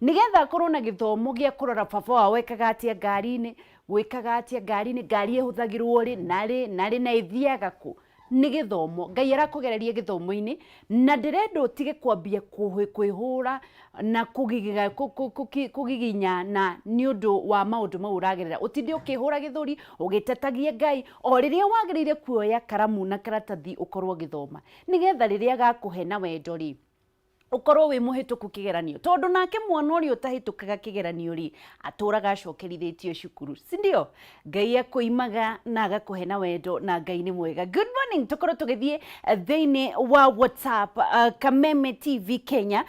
S8: nigetha akorwo na gĩthomo gĩa kũrora baba wao ekaga atĩa ngari-inĩ, gwĩkaga atĩa ngari-inĩ, ngari ĩhũthagĩrwo rĩ na rĩ na rĩ na ĩthiaga kũ. Nĩ gĩthomo Ngai arakũgereria gĩthomo-inĩ, na ndĩrenda ũtige kwambia kwĩhũra na kũgiginya na nĩ ũndũ wa maũndũ mau ũragerera. Ũtinde ũkĩhũra gĩthũri ũgĩtetagia Ngai o rĩrĩa wagĩrĩire kuoya karamu na karatathi ũkorwo ũgĩthoma, nĩgetha rĩrĩa agakũhe na wendo rĩ, ukorwo wi muhituku kigeranio. Tondu nake mwana uria utahitukaga kigeranio ri, aturaga acokerithitio cukuru, si ndio? Ngai akuimaga na agakuhe na wendo, na Ngai ni mwega. Good morning. Tukorwo tugithie thiini wa WhatsApp, Kameme TV Kenya,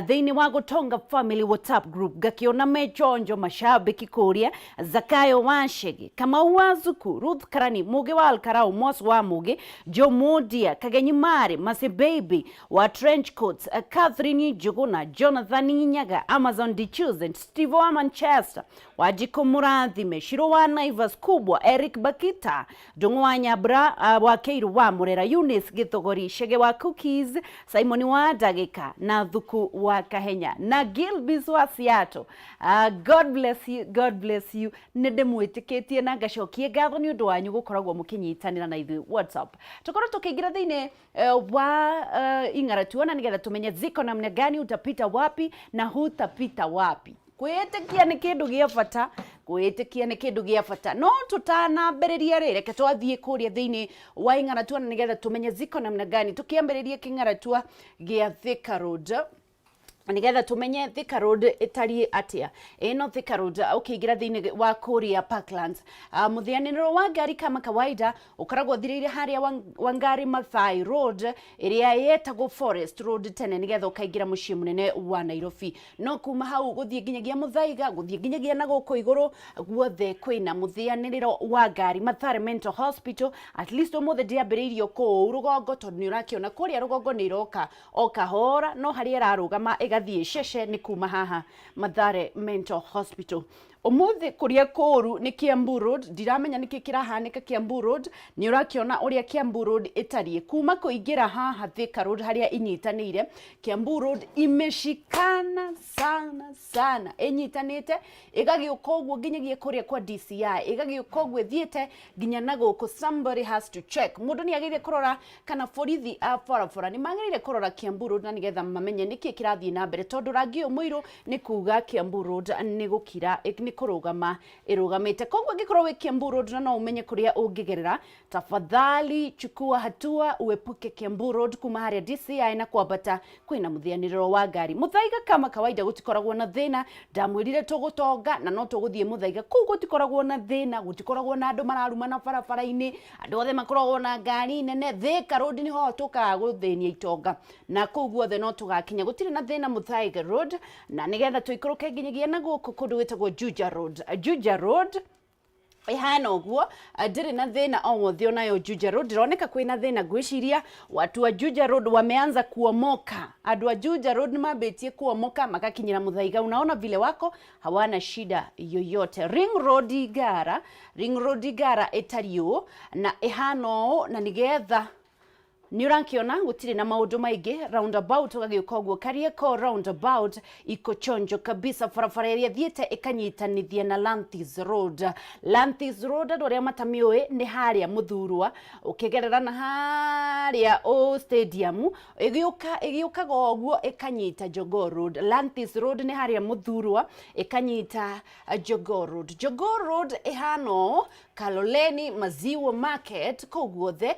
S8: thiini wa Gutonga Family WhatsApp group, ngakiona mechonjo mashabiki kuria: Zakayo Washege, Kamau wa Zuku, Ruth Karani, Mugi wa Alkarau, Mos wa Mugi, Joe Modia, Kagenyi Mari, Masi Baby wa Trench Coats, Catherine Njuguna, Jonathan Nyaga, Amazon The Chosen, Steve wa Manchester, Wajiko Murathime, Shiro wa Naivas Kubwa, Eric Bakita, Ndung'u wa Nyabra, wa Keiru wa Murera, Eunice Githogori, Shege wa Cookies, Simon wa Ndagika na Thuku wa Kahenya na Gilbis wa Seattle. God bless you, God bless you. Nĩ ndĩmwĩtĩkĩtie na ngacokie ngatho nĩ ũndũ wanyu gũkoragwo mũkĩnyitanĩra na ithuĩ WhatsApp. Tũkorwo tũkĩingĩra thĩinĩ wa ing'ara tuona nĩgetha tũmenye ziko namna gani, utapita wapi na hutapita wapi. Kwĩĩtĩkia nĩ kĩndũ gĩa bata, kwĩĩtĩkia nĩ kĩndũ gĩa bata. No tũtanambĩrĩria rĩ, reke twathiĩ kũrĩa thĩinĩ wa ing'aratua na nĩgetha tũmenye ziko namna gani. Tũkĩambĩrĩria kĩng'aratua gĩa Thika Road nigetha tumenye Thika Road ĩtariĩ atĩa. Ĩno Thika Road, ũkĩingĩra thĩinĩ wa kũrĩa Parklands, mũthianĩrĩro wa ngari kama kawaida ũkoragwo ũthirĩire harĩa Wangari Maathai Road ĩrĩa yetagwo Forest Road tene, nĩgetha ũkaingĩra mũciĩ mũnene wa Nairobi. No kuma hau gũthiĩ nginyagia Muthaiga, gũthiĩ nginyagia na gũkũ igũrũ guothe kwĩna mũthianĩrĩro wa ngari. Mathare Mental Hospital at least ũmũthĩ ndĩambĩrĩirio kũu rũgongo, tondũ nĩ ũrakĩona kũrĩa rũgongo nĩ iroka o kahora, no harĩa ĩrarũgama ĩgathiĩ cece nĩ kuma haha Mathare Mental Hospital. Ũmũthĩ kũrĩa kũũru nĩ Kiambu Road. Ndiramenya nĩkĩ kĩrahanĩka Kiambu Road. Nĩ ũrakĩona ũrĩa Kiambu Road ĩtariĩ kuma kũingĩra haha Thika Road harĩa inyitanĩire. Kiambu Road imeshikana sana sana, ĩnyitanĩte ĩgagĩũka ũguo nginyagia kũrĩa kwa DCI, ĩgagĩũka ũguo ĩthiĩte nginya na gũkũ. Somebody has to check. Mũndũ nĩ agĩrĩire kũrora, kana borithi a barabara nĩ magĩrĩire kũrora Kiambu Road na nĩgetha mamenye nĩkĩ kĩrathiĩ na mbere, tondũ rangi ũyũ mũirũ nĩ kuga Kiambu Road nĩ gũkira, nĩ kũrũgama ĩrũgamĩte. Koguo angĩkorwo wĩ Kiambu Road na no ũmenye kũrĩa ũngĩgerera, tafadhali chukua hatua uepuke Kiambu Road. Kuma harĩa DCI na kwambata kwĩna mũthianĩrĩro wa ngari. Muthaiga kama kawaida gũtikoragwo na thĩna. Ndamwĩrire tũgũtonga na no tũgũthiĩ Muthaiga. Kũu gũtikoragwo na thĩna, gũtikoragwo na andũ mararumana barabara-inĩ, andũ othe makoragwo na ngari nene. Thika Road nĩho tũkaga gũthĩnia itonga, na kũu guothe no tũgakinya, gũtirĩ na thĩna Muthaiga Road. Na nĩgetha tũikũrũke nginyagia na gũkũ kũndũ gwĩtagwo Juja Road. Juja Road ihana ũguo, ndĩrĩ na thĩna o wothe onayo. Juja Road ndĩroneka kwĩna thĩna. Ngwĩciria watu wa Juja Road wameanza kuomoka. Andũ a Juja Road nĩ mambĩtie kuomoka makakinyĩra Muthaiga. Unaona vile wako hawana shida yoyote. Ring Road Igara, Ring Road Igara ĩtariĩ ũũ na ĩhana ũũ, na nĩgetha Nĩ ũrakiona gũtirĩ na maũndũ maingĩ. Roundabout ũgagĩũka ũguo, Kariakoo roundabout iko chonjo kabisa. Barabara ĩrĩa ĩthiĩte ĩkanyitanithia na Lantis Road. Lantis Road, andũ arĩa matamĩũĩ, nĩ harĩa Mũthurwa ũkĩgerera na harĩa ũ stadium ĩgĩũka, ĩgĩũkaga ũguo ĩkanyita Jogoo Road. Lantis Road nĩ harĩa Mũthurwa ĩkanyita Jogoo Road. Jogoo Road ĩhana ũũ: Kaloleni Maziwa Market kũu guothe,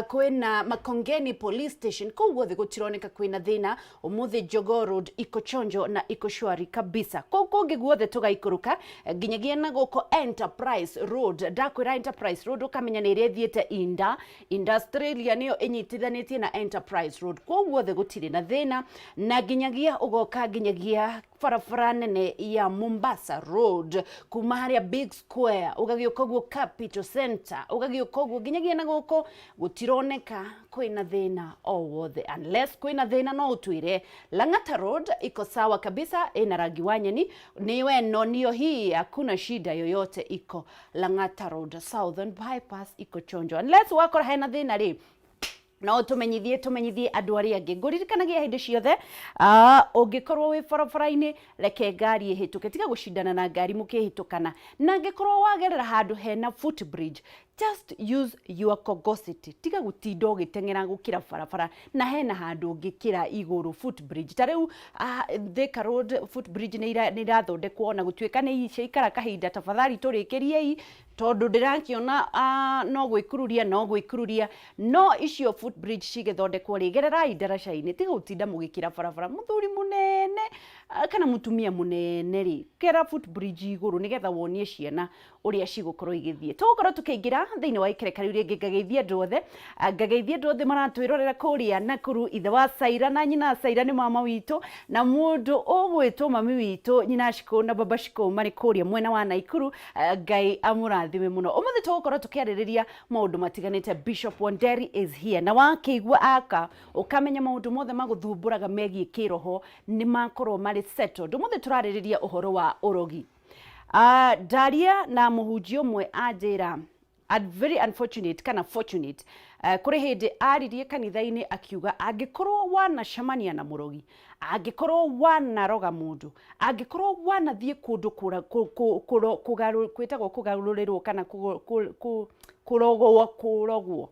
S8: kwĩna Makongeni Police Station kũu guothe, gũtironeka kwĩna thĩna ũmũthĩ. Jogoo Road iko chonjo na iko shwari kabisa. Kũu kũngĩ guothe tũgaikũrũka nginyagia na gũkũ Enterprise Road. Ndakwĩra Enterprise Road, ũkamenya nĩ ĩrĩa ĩthiĩte Inda Industrialia, nĩyo ĩnyitithanĩtie na Enterprise Road. Kũu guothe gũtirĩ na thĩna, na nginyagia ũgoka nginyagia barabara nene ya Mombasa Road, kuma harĩa Big Square ũgagĩũka ũguo, Capital Center ũgagĩũka ũguo nginyagia na gũkũ, gũtironeka kwĩna thĩna o wothe. Unless kwĩna thĩna, no ũtwĩre. Lang'ata Road iko sawa kabisa, ĩna rangi wa nyeni, nĩyo ĩno, niyo hii, hakuna shida yoyote iko Lang'ata Road. Southern Bypass iko chonjo. Unless wakora hena thĩna rĩ, no tumenyithie, tumenyithie andũ arĩa angĩ. Ngũririkanagia hĩndĩ ciothe, ũngĩkorwo wĩ barabara-inĩ, reke ngari ĩhĩtũke, tiga gũcindana na ngari mũkĩhĩtũkana. Na angĩkorwo wagerera handũ hena footbridge, just use your cogosity, tiga gũtinda ũgĩteng'era gũkĩra barabara na hena handũ ũngĩkĩra igũrũ footbridge. Ta rĩu Thika Road footbridge nĩ irathondekwo, na gũtuĩka nĩ ciaikara kahinda, tafadhali tũrĩkĩriei, tondũ ndĩrakĩona no gwĩkururia, no gwĩkururia. No icio footbridge cigĩthondekwo rĩ, gererai ndaraca-inĩ, tiga gũtinda mũgĩkĩra barabara. Mũthuri mũnene kana mũtumia mũnene rĩ, kĩra footbridge igũrũ nĩgetha wonie ciana ũrĩa cigũkorwo igĩthiĩ. Tũgũkorwo tũkĩingĩra thĩinĩ wa ikereka rĩu rĩngĩ. Ngageithia andũ othe, ngageithia andũ othe maratwĩrorera kũrĩa Nakuru. Ithe wa Caira na nyina Caira nĩ mama witũ, na mũndũ ũgwĩtwo mami witũ, nyina Shikũ na baba Shikũ, marĩ kũrĩa mwena wa Naikuru. Ngai amũrathime mũno. Ũmũthĩ tũgũkorwo tũkĩarĩrĩria maũndũ matiganĩte. Bishop Wanderi is here, na wakĩigua aka ũkamenya maũndũ mothe magũthumbũraga megiĩ kĩroho nĩ makorwo marĩ settled. Ũmũthĩ tũrarĩrĩria ũhoro wa ũrogi. Ndaria na mũhunjia ũmwe, anjĩra very unfortunate kana fortunate, kũrĩ hĩndĩ aririe kanitha-inĩ akiuga, angĩkorwo wanacemania na mũrogi, angĩkorwo wanaroga mũndũ, angĩkorwo wanathiĩ kũndũ kwĩtagwo kũgarũrĩrwo kana kũrogwo, kũrogwo,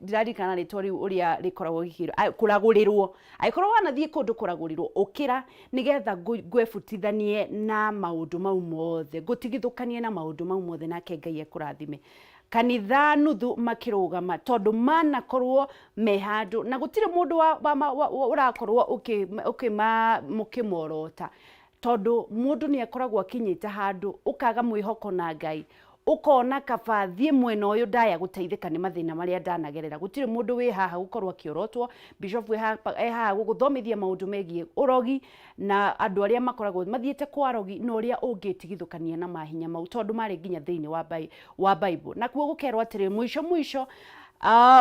S8: ndiraririkana rĩtwa rĩu ũrĩa rĩkoragwo gĩkĩrwo, kũragũrĩrwo, angĩkorwo wanathiĩ kũndũ kũragũrĩrwo, ũkĩra nĩgetha ngwebutithanie na maũndũ mau mothe, ngũtigithũkanie na maũndũ mau mothe, nake Ngai ekũrathime. Kanitha nuthu makĩrũgama tondũ manakorwo me handũ na gũtirĩ mũndũ ũrakorwo mũkĩmorota, tondũ mũndũ nĩ akoragwo akinyĩte handũ ũkaga mwĩhoko na Ngai, ũkona kaba thiĩ mwena ũyũ ndaya gũteithĩka nĩ mathĩna marĩa ndanagerera. Gũtirĩ mũndũ wĩ haha gũkorwo akĩorotwo. Bishop wĩ haha gũgũthomithia maũndũ megiĩ ũrogi na andũ arĩa makoragwo mathiĩte kwa arogi, na ũrĩa ũngĩtigithũkania na mahinya mau, tondũ marĩ nginya thĩinĩ wa Bible. Nakuo gũkerwo atĩrĩ, mũico mũico,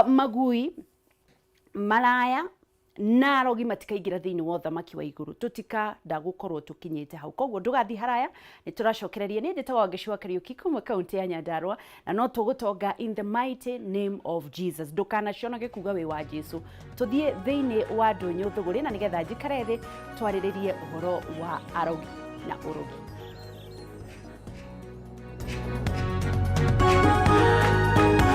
S8: magui, maraya na arogi matikaingĩra thĩinĩ wa ũthamaki wa igũrũ. Tũtikanda gũkorwo tũkinyĩte hau, koguo ndũgathiĩ haraya, nĩ tũracokereria. Nĩ njĩtagwo Wangeci wa Kariũki kuma kaunti ya Nyandarua, na no tũgũtonga in the mighty name of Jesus. Ndũkanaconoke kuga wĩ wa Jesu. Tũthiĩ thĩinĩ wa ndũnyũ thũgũrĩ, na nĩgetha njikare thĩ twarĩrĩrie ũhoro wa arogi na ũrogi.